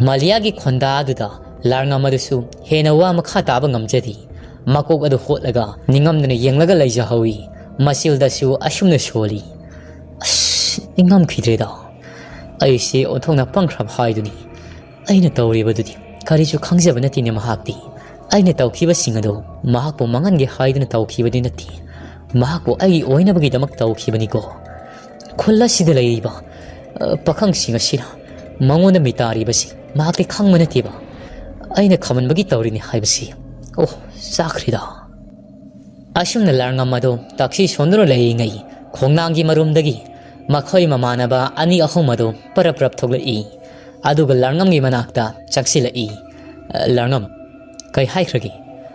ꯃꯥꯂꯤꯌꯥꯒꯤ ꯈꯣꯟꯗꯥ ꯑꯗꯨꯗ ꯂꯥꯔꯉꯝ ꯑꯗꯨꯁꯨ ꯍꯦꯟꯅ ꯋꯥ ꯃꯈꯥ ꯇꯥꯕ ꯉꯝꯖꯗꯦ꯫ ꯃꯀꯣꯛ ꯑꯗꯨ ꯍꯣꯠꯂꯒ ꯅꯤꯡꯉꯝꯗꯅ ꯌꯦꯡꯂꯒ ꯂꯩꯖꯍꯧꯏ꯫ ꯃꯆꯤꯜꯗꯁꯨ ꯑꯁꯨꯝꯅ ꯁꯣꯜꯂꯤ, "ꯑꯁ, ꯅꯤꯡꯉꯝꯈꯤꯗ꯭ꯔꯦꯗ꯫ ꯑꯩꯁꯦ ꯑꯣꯟꯊꯣꯛꯅ ꯄꯪꯈ꯭ꯔꯕ ꯍꯥꯏꯗꯨꯅꯤ꯫ ꯑꯩꯅ ꯇꯧꯔꯤꯕꯗꯨꯗꯤ ꯀꯔꯤꯁꯨ ꯈꯪꯖꯕ ꯅꯠꯇꯦꯅꯦ ꯃꯍꯥꯛꯇꯤ꯫ ꯑꯩꯅ ꯇꯧꯈꯤꯕꯁꯤꯡ ꯑꯗꯨ ꯃꯍꯥꯛꯄꯨ ꯃꯥꯡꯍꯟꯒꯦ ꯍꯥꯏꯗꯨꯅ ꯇꯧꯈꯤꯕꯗꯤ ꯅꯠꯇꯦ꯫ ꯃꯍꯥꯛꯄꯨ ꯑꯩꯒꯤ ꯑꯣꯏꯅꯕꯒꯤꯗꯃꯛ ꯇꯧꯈꯤꯕꯅꯤꯀꯣ꯫ ꯈꯨꯜ ꯑꯁꯤꯗ ꯂꯩꯔꯤꯕ, ꯑ, ꯄꯥꯈꯪꯁꯤꯡ ꯑꯁꯤꯅ ꯃꯉꯣꯟꯗ ꯃꯤꯇꯥꯔꯤꯕꯁꯤ ꯃꯍꯥꯛꯇꯤ ꯈꯪꯕ ꯅꯠꯇꯦꯕ꯫ ꯑꯩꯅ ꯈꯝꯍꯟꯕꯒꯤ ꯇꯧꯔꯤꯅꯤ ꯍꯥꯏꯕꯁꯤ꯫ ꯑꯣ, ꯆꯥꯈ꯭ꯔꯦꯗ꯫" ꯑꯁꯨꯝꯅ ꯂꯥꯔꯉꯝ ꯑꯗꯨ ꯇꯥꯛꯁꯤ ꯁꯣꯟꯗꯨꯅ ꯂꯩꯔꯤꯉꯩ ꯈꯣꯡꯅꯥꯡꯒꯤ ꯃꯔꯨꯝꯗꯒꯤ ꯃꯈꯣꯏ ꯃꯃꯥꯟꯅꯕ ꯑꯅꯤ ꯑꯍꯨꯝ ꯑꯗꯨ ꯄꯔꯞ ꯄꯔꯞ ꯊꯣꯛꯂꯛꯏ꯫ ꯑꯗꯨꯒ ꯂꯥꯔꯉꯝꯒꯤ ꯃꯅꯥꯛꯇ ꯆꯪꯁꯤꯜꯂꯛꯏ꯫ "ꯑ, ꯂꯥꯔꯉꯝ, ꯀꯩ ꯍꯥꯏꯈ꯭ꯔꯒꯦ?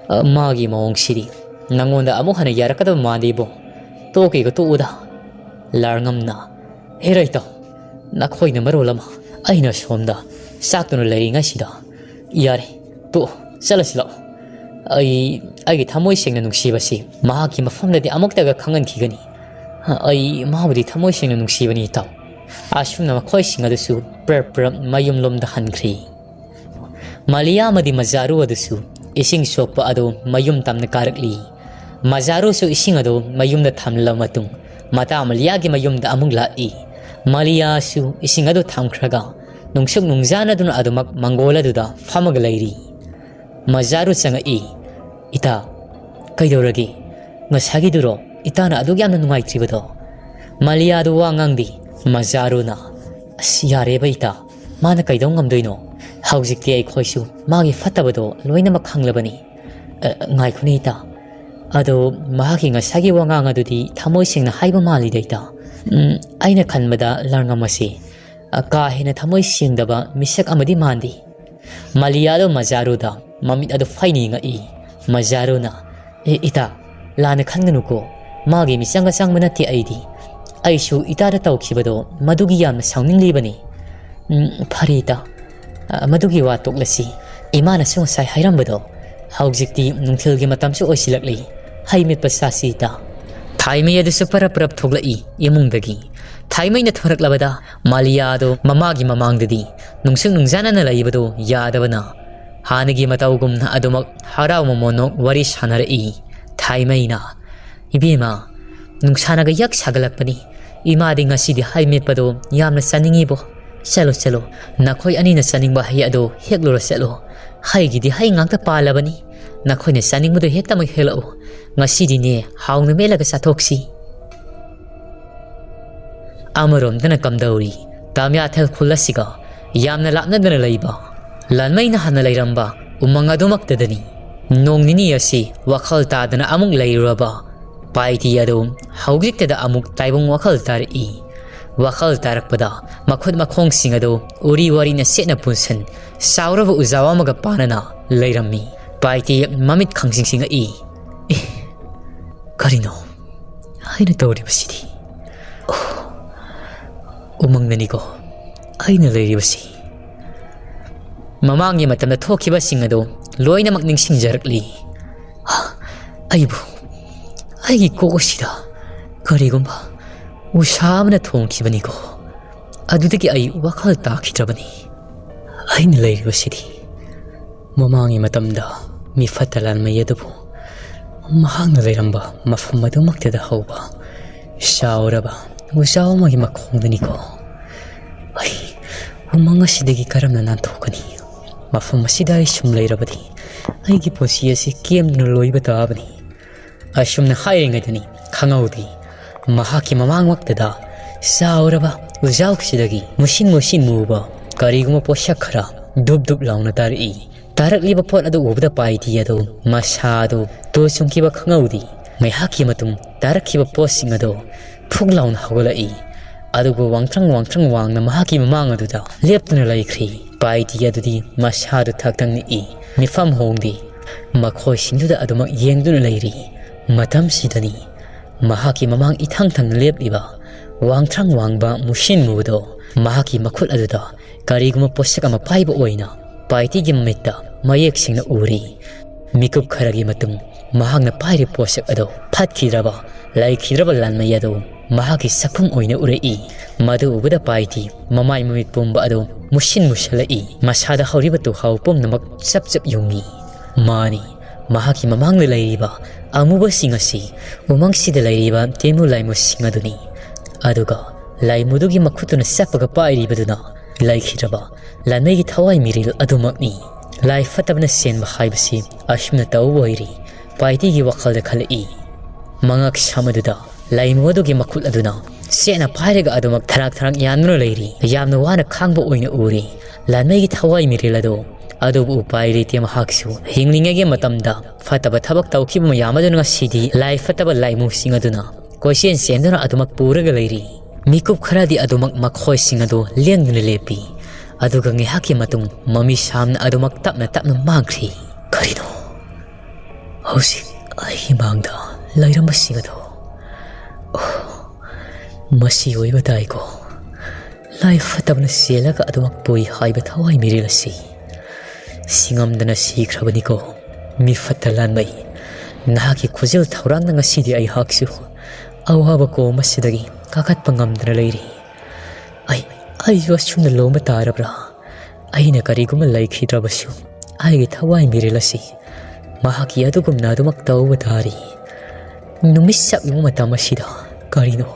ꯑ, ꯃꯥꯒꯤ ꯃꯑꯣꯡꯁꯤꯗꯤ ꯅꯪꯉꯣꯟꯗ ꯑꯃꯨꯛ ꯍꯟꯅ ꯌꯥꯔꯛꯀꯗꯕ ꯃꯥꯟꯗꯦ ꯏꯕꯨꯡ꯫ ꯇꯣꯛꯀꯦꯒ ꯇꯣꯛꯎꯗ꯫" ꯂꯥꯔꯉꯝꯅ, "ꯍꯦ ꯔꯩꯇꯧ, ꯅꯈꯣꯏꯅ ꯃꯔꯣꯜ ꯑꯃ ꯑꯩꯅ ꯁꯣꯝꯗ ꯆꯥꯛꯇꯨꯅ ꯂꯩꯔꯤꯉꯩꯁꯤꯗ꯫ ꯌꯥꯔꯦ, ꯇꯣꯛꯑꯣ, ꯆꯠꯂꯁꯤ ꯂꯥꯛꯑꯣ꯫ ꯑꯩ, ꯑꯩꯒꯤ ꯊꯃꯣꯏ ꯁꯦꯡꯅ ꯅꯨꯡꯁꯤꯕꯁꯤ ꯃꯍꯥꯛꯀꯤ ꯃꯐꯝꯗꯗꯤ ꯑꯃꯨꯛꯇꯒ ꯈꯪꯍꯟꯈꯤꯒꯅꯤ꯫ ꯑꯩ ꯃꯥꯕꯨꯗꯤ ꯊꯃꯣꯏ ꯁꯦꯡꯅ ꯅꯨꯡꯁꯤꯕꯅꯤ, ꯏꯇꯥꯎ꯫" ꯑꯁꯨꯝꯅ ꯃꯈꯣꯏꯁꯤꯡ ꯑꯗꯨꯁꯨ ꯄ꯭ꯔꯞ ꯄ꯭ꯔꯞ ꯃꯌꯨꯝꯂꯣꯝꯗ ꯍꯟꯈ꯭ꯔꯤ꯫ ꯃꯥꯂꯤꯌꯥ ꯑꯃꯗꯤ ꯃꯖꯥꯔꯨ ꯑꯗꯨꯁꯨ ꯏꯁꯤꯡ ꯁꯣꯛꯄ ꯑꯗꯨ ꯃꯌꯨꯝ ꯇꯝꯅ ꯀꯥꯔꯛꯂꯤ꯫ ꯃꯖꯥꯔꯨꯁꯨ ꯏꯁꯤꯡ ꯑꯗꯨ ꯃꯌꯨꯝꯗ ꯊꯝꯂꯕ ꯃꯇꯨꯡ, ꯃꯇꯥ ꯃꯥꯂꯤꯌꯥꯒꯤ ꯃꯌꯨꯝꯗ ꯑꯃꯨꯛ ꯂꯥꯛꯏ꯫ ꯃꯥꯂꯤꯌꯥꯁꯨ ꯏꯁꯤꯡ ꯑꯗꯨ ꯊꯝꯈ꯭ꯔꯒ ꯅꯨꯡꯁꯨꯛ ꯅꯨꯡꯖꯥꯅꯗꯨꯅ ꯑꯗꯨꯃꯛ ꯃꯪꯒꯣꯜ ꯑꯗꯨꯗ ꯐꯝꯃꯒ ꯂꯩꯔꯤ꯫ ꯃꯖꯥꯔꯨ ꯆꯪꯉꯛꯏ꯫ "ꯏꯇꯥ, ꯀꯩꯗꯧꯔꯒꯦ? ꯉꯁꯥꯏꯒꯤꯗꯨꯔꯣ ꯏꯇꯥꯅ ꯑꯗꯨꯛ ꯌꯥꯝꯅ ꯅꯨꯡꯉꯥꯏꯇ꯭ꯔꯤꯕꯗꯣ?" ꯃꯥꯂꯤꯌꯥꯗꯨ ꯋꯥ ꯉꯥꯡꯗꯦ꯫ ꯃꯖꯥꯔꯨꯅ, "ꯑꯁ, ꯌꯥꯔꯦꯕ ꯏꯇꯥ, ꯃꯥꯅ ꯀꯩꯗꯧ ꯉꯝꯗꯣꯏꯅꯣ? ꯍꯧꯖꯤꯛꯇꯤ ꯑꯩꯈꯣꯏꯁꯨ ꯃꯥꯒꯤ ꯐꯠꯇꯕꯗꯣ ꯂꯣꯏꯅꯃꯛ ꯈꯪꯂꯕꯅꯤ꯫ ꯑ, ꯉꯥꯏꯈꯣꯅꯦ ꯏꯇꯥ, ꯑꯗꯣ ꯃꯍꯥꯛꯀꯤ ꯉꯁꯥꯏꯒꯤ ꯋꯥꯉꯥꯡ ꯑꯗꯨꯗꯤ ꯊꯃꯣꯏ ꯁꯦꯡꯅ ꯍꯥꯏꯕ ꯃꯥꯜꯂꯤꯗ ꯏꯇꯥ꯫ ꯎꯝ, ꯑꯩꯅ ꯈꯟꯕꯗ ꯂꯥꯡꯉꯝꯃꯁꯤ꯫ ꯑ, ꯀꯥ ꯍꯦꯟꯅ ꯊꯃꯣꯏ ꯁꯦꯡꯗꯕ ꯃꯤꯁꯛ ꯑꯃꯗꯤ ꯃꯥꯟꯗꯦ꯫" ꯃꯥꯂꯤꯌꯥꯗꯣ ꯃꯖꯥꯔꯨꯗ ꯃꯃꯤꯠ ꯑꯗꯨ ꯐꯩꯅꯤꯡꯉꯛꯏ꯫ ꯃꯖꯥꯔꯨꯅ, "ꯑꯦ, ꯏꯇꯥ, ꯂꯥꯟꯅ ꯈꯟꯒꯅꯨꯀꯣ꯫ ꯃꯥꯒꯤ ꯃꯤꯆꯪꯒ ꯆꯪꯕ ꯅꯠꯇꯦ ꯑꯩꯗꯤ꯫ ꯑꯩꯁꯨ ꯏꯇꯥꯗ ꯇꯧꯈꯤꯕꯗꯣ ꯃꯗꯨꯒꯤ ꯌꯥꯝꯅ ꯁꯥꯎꯅꯤꯡꯂꯤꯕꯅꯤ꯫" "ꯎꯝ, ꯐꯔꯦ ꯏꯇꯥ꯫ ꯑ, ꯃꯗꯨꯒꯤ ꯋꯥ ꯇꯣꯛꯂꯁꯤ꯫ ꯏꯃꯥꯅꯁꯨ ꯉꯁꯥꯏ ꯍꯥꯏꯔꯝꯕꯗꯣ꯫ ꯍꯧꯖꯤꯛꯇꯤ ꯅꯨꯡꯊꯤꯜꯒꯤ ꯃꯇꯝꯁꯨ ꯑꯣꯏꯁꯤꯜꯂꯛꯂꯤ꯫ ꯍꯩ ꯃꯦꯠꯄ ꯆꯥꯁꯤ ꯏꯇꯥ꯫" ꯊꯥꯏꯃꯩ ꯑꯗꯨꯁꯨ ꯄꯔꯞ ꯄꯔꯞ ꯊꯣꯛꯂꯛꯏ ꯏꯃꯨꯡꯗꯒꯤ꯫ ꯊꯥꯏꯃꯩꯅ ꯊꯣꯔꯛꯂꯕꯗ ꯃꯥꯂꯤꯌꯥꯗꯣ ꯃꯃꯥꯒꯤ ꯃꯃꯥꯡꯗꯗꯤ ꯅꯨꯡꯁꯨꯛ ꯅꯨꯡꯖꯥꯅꯅ ꯂꯩꯕꯗꯨ ꯌꯥꯗꯕꯅ ꯍꯥꯟꯅꯒꯤ ꯃꯇꯧꯒꯨꯝꯅ ꯑꯗꯨꯃꯛ ꯍꯔꯥꯎ ꯃꯃꯣꯟꯅꯣꯛ ꯋꯥꯔꯤ ꯁꯥꯟꯅꯔꯛꯏ꯫ ꯊꯥꯏꯃꯩꯅ, "ꯏꯕꯦꯝꯃ, ꯅꯨꯡꯁꯥꯅꯒ ꯌꯛ ꯁꯥꯒꯠꯂꯛꯄꯅꯤ꯫ ꯏꯃꯥꯗꯤ ꯉꯁꯤꯗꯤ ꯍꯩ ꯃꯦꯠꯄꯗꯣ ꯌꯥꯝꯅ ꯆꯥꯅꯤꯡꯉꯤꯕꯣ꯫ ꯆꯠꯂꯣ, ꯆꯠꯂꯣ, ꯅꯈꯣꯏ ꯑꯅꯤꯅ ꯆꯥꯅꯤꯡꯕ ꯍꯩ ꯑꯗꯣ ꯍꯦꯛꯂꯨꯔꯣ, ꯆꯠꯂꯣ꯫ ꯍꯩꯒꯤꯗꯤ ꯍꯩ ꯉꯥꯛꯇ ꯄꯥꯜꯂꯕꯅꯤ꯫ ꯅꯈꯣꯏꯅ ꯆꯥꯅꯤꯡꯕꯗꯣ ꯍꯦꯛꯇꯃꯛ ꯍꯦꯛꯂꯛꯎ꯫ ꯉꯁꯤꯗꯤꯅꯦ, ꯍꯥꯎꯅ ꯃꯦꯠꯂꯒ ꯆꯥꯊꯣꯛꯁꯤ꯫" ꯑꯃꯔꯣꯝꯗꯅ ꯀꯝꯗꯧꯔꯤ, ꯇꯥꯃꯤꯌꯥꯊꯦꯜ ꯈꯨꯜ ꯑꯁꯤꯒ ꯌꯥꯝꯅ ꯂꯥꯞꯅꯗꯅ ꯂꯩꯕ ꯂꯥꯟꯃꯩꯅ ꯍꯥꯟꯅ ꯂꯩꯔꯝꯕ ꯎꯃꯪ ꯑꯗꯨꯃꯛꯇꯗꯅꯤ꯫ ꯅꯣꯡ ꯅꯤꯅꯤ ꯑꯁꯤ ꯋꯥꯈꯜ ꯇꯥꯗꯅ ꯑꯃꯨꯛ ꯂꯩꯔꯨꯔꯕ ꯄꯥꯏꯇꯤ ꯑꯗꯨ ꯍꯧꯖꯤꯛꯇꯗ ꯑꯃꯨꯛ ꯇꯥꯏꯕꯪ ꯋꯥꯈꯜ ꯇꯥꯔꯛꯏ꯫ ꯋꯥꯈꯜ ꯇꯥꯔꯛꯄꯗ ꯃꯈꯨꯠ ꯃꯈꯣꯡꯁꯤꯡ ꯑꯗꯨ ꯎꯔꯤ ꯋꯥꯔꯤꯅ ꯁꯦꯠꯅ ꯄꯨꯟꯁꯤꯟ ꯆꯥꯎꯔꯕ ꯎꯖꯥꯎ ꯑꯃꯒ ꯄꯥꯟꯅꯅ ꯂꯩꯔꯝꯃꯤ꯫ ꯄꯥꯏꯇꯤ ꯃꯃꯤꯠ ꯈꯪꯁꯤꯡ ꯁꯤꯡꯉꯛꯏ꯫ "ꯑꯦ, ꯀꯔꯤꯅꯣ ꯑꯩꯅ ꯇꯧꯔꯤꯕꯁꯤꯗꯤ? ꯑꯣ, ꯎꯃꯪꯗꯅꯤꯀꯣ ꯑꯩꯅ ꯂꯩꯔꯤꯕꯁꯤ꯫" ꯃꯃꯥꯡꯒꯤ ꯃꯇꯝꯗ ꯊꯣꯛꯈꯤꯕꯁꯤꯡ ꯑꯗꯨ ꯂꯣꯏꯅꯃꯛ ꯅꯤꯡꯁꯤꯡꯖꯔꯛꯂꯤ꯫ ꯑꯩꯕꯨ, ꯑꯩꯒꯤ ꯀꯣꯛ ꯑꯁꯤꯗ ꯀꯔꯤꯒꯨꯝꯕ ꯎꯁꯥ ꯑꯃꯅ ꯊꯣꯡꯈꯤꯕꯅꯤꯀꯣ꯫ ꯑꯗꯨꯗꯒꯤ ꯑꯩ ꯋꯥꯈꯜ ꯇꯥꯈꯤꯗ꯭ꯔꯕꯅꯤ꯫ ꯑꯩꯅ ꯂꯩꯔꯤꯕꯁꯤꯗꯤ ꯃꯃꯥꯡꯒꯤ ꯃꯇꯝꯗ ꯃꯤꯐꯠꯇ ꯂꯥꯟꯃꯤ ꯑꯗꯨꯕꯨ ꯃꯍꯥꯛꯅ ꯂꯩꯔꯝꯕ ꯃꯐꯝ ꯑꯗꯨꯃꯛꯇꯗ ꯍꯧꯕ ꯆꯥꯎꯔꯕ ꯎꯖꯥꯎ ꯑꯃꯒꯤ ꯃꯈꯣꯡꯗꯅꯤꯀꯣ꯫ ꯑꯩ ꯎꯃꯪ ꯑꯁꯤꯗꯒꯤ ꯀꯔꯝꯅ ꯅꯥꯟꯊꯣꯛꯀꯅꯤ? ꯃꯐꯝ ꯑꯁꯤꯗ ꯑꯩ ꯁꯨꯝ ꯂꯩꯔꯕꯗꯤ ꯑꯩꯒꯤ ꯄꯨꯟꯁꯤ ꯑꯁꯤ ꯀꯦꯝꯗꯨꯅ ꯂꯣꯏꯕ ꯇꯥꯕꯅꯤ꯫ ꯑꯁꯨꯝꯅ ꯍꯥꯏꯔꯤꯉꯩꯗꯅꯤ ꯈꯪꯍꯧꯗꯦ, ꯃꯍꯥꯛꯀꯤ ꯃꯃꯥꯡꯃꯛꯇꯗ ꯆꯥꯎꯔꯕ ꯎꯖꯥꯎꯁꯤꯗꯒꯤ ꯃꯨꯁꯤꯟ ꯃꯨꯁꯤꯟ ꯃꯨꯕ ꯀꯔꯤꯒꯨꯝꯕ ꯄꯣꯠꯁꯛ ꯈꯔ ꯗꯨꯞ ꯗꯨꯞ ꯂꯥꯎꯅ ꯇꯥꯔꯛꯏ꯫ ꯇꯥꯔꯛꯂꯤꯕ ꯄꯣꯠ ꯑꯗꯨ ꯎꯕꯗ ꯄꯥꯏꯇꯤ ꯑꯗꯨ ꯃꯁꯥ ꯑꯗꯨ ꯇꯨ ꯆꯨꯡꯈꯤꯕ ꯈꯪꯍꯧꯗꯦ꯫ ꯉꯥꯏꯍꯥꯛꯀꯤ ꯃꯇꯨꯡ ꯇꯥꯔꯛꯈꯤꯕ ꯄꯣꯠꯁꯤꯡ ꯑꯗꯨ ꯐꯨꯛ ꯂꯥꯎꯅ ꯍꯧꯒꯠꯂꯛꯏ꯫ ꯑꯗꯨꯒ ꯋꯥꯡꯊ꯭ꯔꯪ ꯋꯥꯡꯊ꯭ꯔꯪ ꯋꯥꯡꯅ ꯃꯍꯥꯛꯀꯤ ꯃꯃꯥꯡ ꯑꯗꯨꯗ ꯂꯦꯞꯇꯨꯅ ꯂꯩꯈ꯭ꯔꯤ꯫ ꯄꯥꯏꯇꯤ ꯑꯗꯨꯗꯤ ꯃꯁꯥꯗꯨ ꯊꯛꯇꯪ ꯅꯤꯛꯏ꯫ ꯃꯤꯐꯝ ꯍꯣꯡꯗꯦ꯫ ꯃꯈꯣꯏꯁꯤꯡꯗꯨꯗ ꯑꯗꯨꯃꯛ ꯌꯦꯡꯗꯨꯅ ꯂꯩꯔꯤ꯫ ꯃꯇꯝꯁꯤꯗꯅꯤ ꯃꯍꯥꯛꯀꯤ ꯃꯃꯥꯡ ꯏꯊꯪ ꯊꯪꯅ ꯂꯦꯞꯂꯤꯕ ꯋꯥꯡꯊ꯭ꯔꯪ ꯋꯥꯡꯕ ꯃꯨꯁꯤꯟ ꯃꯨꯕꯗꯣ ꯃꯍꯥꯛꯀꯤ ꯃꯈꯨꯠ ꯑꯗꯨꯗ ꯀꯔꯤꯒꯨꯝꯕ ꯄꯣꯠꯁꯛ ꯑꯃ ꯄꯥꯏꯕ ꯑꯣꯏꯅ ꯄꯥꯏꯇꯤꯒꯤ ꯃꯃꯤꯠꯇ ꯃꯌꯦꯛ ꯁꯦꯡꯅ ꯎꯔꯤ꯫ ꯃꯤꯀꯨꯞ ꯈꯔꯒꯤ ꯃꯇꯨꯡ ꯃꯍꯥꯛꯅ ꯄꯥꯏꯔꯤꯕ ꯄꯣꯠꯁꯛ ꯑꯗꯨ ꯐꯠꯈꯤꯗ꯭ꯔꯕ, ꯂꯩꯈꯤꯗ꯭ꯔꯕ ꯂꯥꯟꯃꯩ ꯑꯗꯨ ꯃꯍꯥꯛꯀꯤ ꯁꯛꯐꯝ ꯑꯣꯏꯅ ꯎꯔꯛꯏ꯫ ꯃꯗꯨ ꯎꯕꯗ ꯄꯥꯏꯇꯤ ꯃꯃꯥꯏ ꯃꯃꯤꯠ ꯄꯨꯝꯕ ꯑꯗꯨ ꯃꯨꯁꯤꯟ ꯃꯨꯁꯜꯂꯛꯏ꯫ ꯃꯁꯥꯗ ꯍꯧꯔꯤꯕ ꯇꯨꯍꯥꯎ ꯄꯨꯝꯅꯃꯛ ꯆꯞ ꯆꯞ ꯌꯨꯡꯏ꯫ ꯃꯥꯅꯤ, ꯃꯍꯥꯛꯀꯤ ꯃꯃꯥꯡꯗ ꯂꯩꯔꯤꯕ ꯑꯃꯨꯕꯁꯤꯡ ꯑꯁꯤ ꯎꯃꯪꯁꯤꯗ ꯂꯩꯔꯤꯕ ꯇꯦꯃꯨ ꯂꯥꯏꯃꯨꯁꯤꯡ ꯑꯗꯨꯅꯤ꯫ ꯑꯗꯨꯒ ꯂꯥꯏꯃꯨꯗꯨꯒꯤ ꯃꯈꯨꯠꯇꯨꯅ ꯆꯞꯄꯒ ꯄꯥꯏꯔꯤꯕꯗꯨꯅ ꯂꯩꯈꯤꯗ꯭ꯔꯕ ꯂꯥꯟꯃꯩꯒꯤ ꯊꯋꯥꯏ ꯃꯤꯔꯦꯜ ꯑꯗꯨꯃꯛꯅꯤ꯫ ꯂꯥꯏ ꯐꯠꯇꯕꯅ ꯆꯦꯟꯕ ꯍꯥꯏꯕꯁꯤ ꯑꯁꯨꯝꯅ ꯇꯧꯕ ꯑꯣꯏꯔꯤ꯫ ꯄꯥꯏꯇꯤꯒꯤ ꯋꯥꯈꯜꯗ ꯈꯜꯂꯛꯏ꯫ ꯃꯉꯛ ꯁꯝ ꯑꯗꯨꯗ ꯂꯥꯏꯃꯨ ꯑꯗꯨꯒꯤ ꯃꯈꯨꯠ ꯑꯗꯨꯅ ꯆꯦꯠꯅ ꯄꯥꯏꯔꯒ ꯑꯗꯨꯃꯛ ꯊꯔꯥꯛ ꯊꯔꯥꯛ ꯌꯥꯟꯗꯨꯅ ꯂꯩꯔꯤ꯫ ꯌꯥꯝꯅ ꯋꯥꯅ ꯈꯥꯡꯕ ꯑꯣꯏꯅ ꯎꯔꯤ꯫ ꯂꯥꯟꯃꯩꯒꯤ ꯊꯋꯥꯏ ꯃꯤꯔꯦꯜ ꯑꯗꯨ꯫ ꯑꯗꯨꯕꯨ ꯎꯄꯥꯏ ꯂꯩꯇꯦ, ꯃꯍꯥꯛꯁꯨ ꯍꯤꯡꯂꯤꯉꯩꯒꯤ ꯃꯇꯝꯗ ꯐꯠꯇꯕ ꯊꯕꯛ ꯇꯧꯈꯤꯕ ꯃꯌꯥꯝ ꯑꯗꯨꯅ ꯉꯁꯤꯗꯤ ꯂꯥꯏ ꯐꯠꯇꯕ ꯂꯥꯏꯃꯨꯁꯤꯡ ꯑꯗꯨꯅ ꯀꯣꯏꯆꯦꯟ ꯆꯦꯟꯗꯨꯅ ꯑꯗꯨꯃꯛ ꯄꯨꯔꯒ ꯂꯩꯔꯤ꯫ ꯃꯤꯀꯨꯞ ꯈꯔꯗꯤ ꯑꯗꯨꯃꯛ ꯃꯈꯣꯏꯁꯤꯡ ꯑꯗꯨ ꯂꯦꯡꯗꯨꯅ ꯂꯦꯞꯄꯤ꯫ ꯑꯗꯨꯒ ꯉꯥꯏꯍꯥꯛꯀꯤ ꯃꯇꯨꯡ ꯃꯃꯤ ꯁꯥꯝꯅ ꯑꯗꯨꯃꯛ ꯇꯞꯅ ꯇꯞꯅ ꯃꯥꯡꯈ꯭ꯔꯤ꯫ ꯀꯔꯤꯅꯣ ꯍꯧꯖꯤꯛ ꯑꯩꯒꯤ ꯃꯥꯡꯗ ꯂꯩꯔꯝꯕꯁꯤꯡ ꯑꯗꯣ? ꯑꯣ, ꯃꯁꯤ ꯑꯣꯏꯕ ꯇꯥꯏꯀꯣ꯫ ꯂꯥꯏ ꯐꯠꯇꯕꯅ ꯆꯦꯜꯂꯒ ꯑꯗꯨꯃꯛ ꯄꯨꯏ ꯍꯥꯏꯕ ꯊꯋꯥꯏ ꯃꯤꯔꯦꯜ ꯑꯁꯤ ꯁꯤꯡꯉꯝꯗꯅ ꯁꯤꯈ꯭ꯔꯕꯅꯤꯀꯣ꯫ ꯃꯤꯐꯠꯇ ꯂꯥꯟꯃꯩ, ꯅꯍꯥꯛꯀꯤ ꯈꯨꯖꯤꯜ ꯊꯧꯔꯥꯡꯅ ꯉꯁꯤꯗꯤ ꯑꯩꯍꯥꯛꯁꯨ ꯑꯋꯥꯕ ꯀꯣꯝ ꯑꯁꯤꯗꯒꯤ ꯀꯥꯈꯠꯄ ꯉꯝꯗꯅ ꯂꯩꯔꯤ꯫ ꯑꯩ, ꯑꯩꯁꯨ ꯑꯁꯨꯝꯅ ꯂꯣꯝꯕ ꯇꯥꯔꯕ꯭ꯔꯥ? ꯑꯩꯅ ꯀꯔꯤꯒꯨꯝꯕ ꯂꯩꯈꯤꯗ꯭ꯔꯕꯁꯨ, ꯑꯩꯒꯤ ꯊꯋꯥꯏ ꯃꯤꯔꯦꯜ ꯑꯁꯤ ꯃꯍꯥꯛꯀꯤ ꯑꯗꯨꯒꯨꯝꯅ ꯑꯗꯨꯃꯛ ꯇꯧꯕ ꯇꯥꯔꯤ꯫ ꯅꯨꯃꯤꯠ ꯁꯛꯂꯤꯕ ꯃꯇꯝ ꯑꯁꯤꯗ ꯀꯔꯤꯅꯣ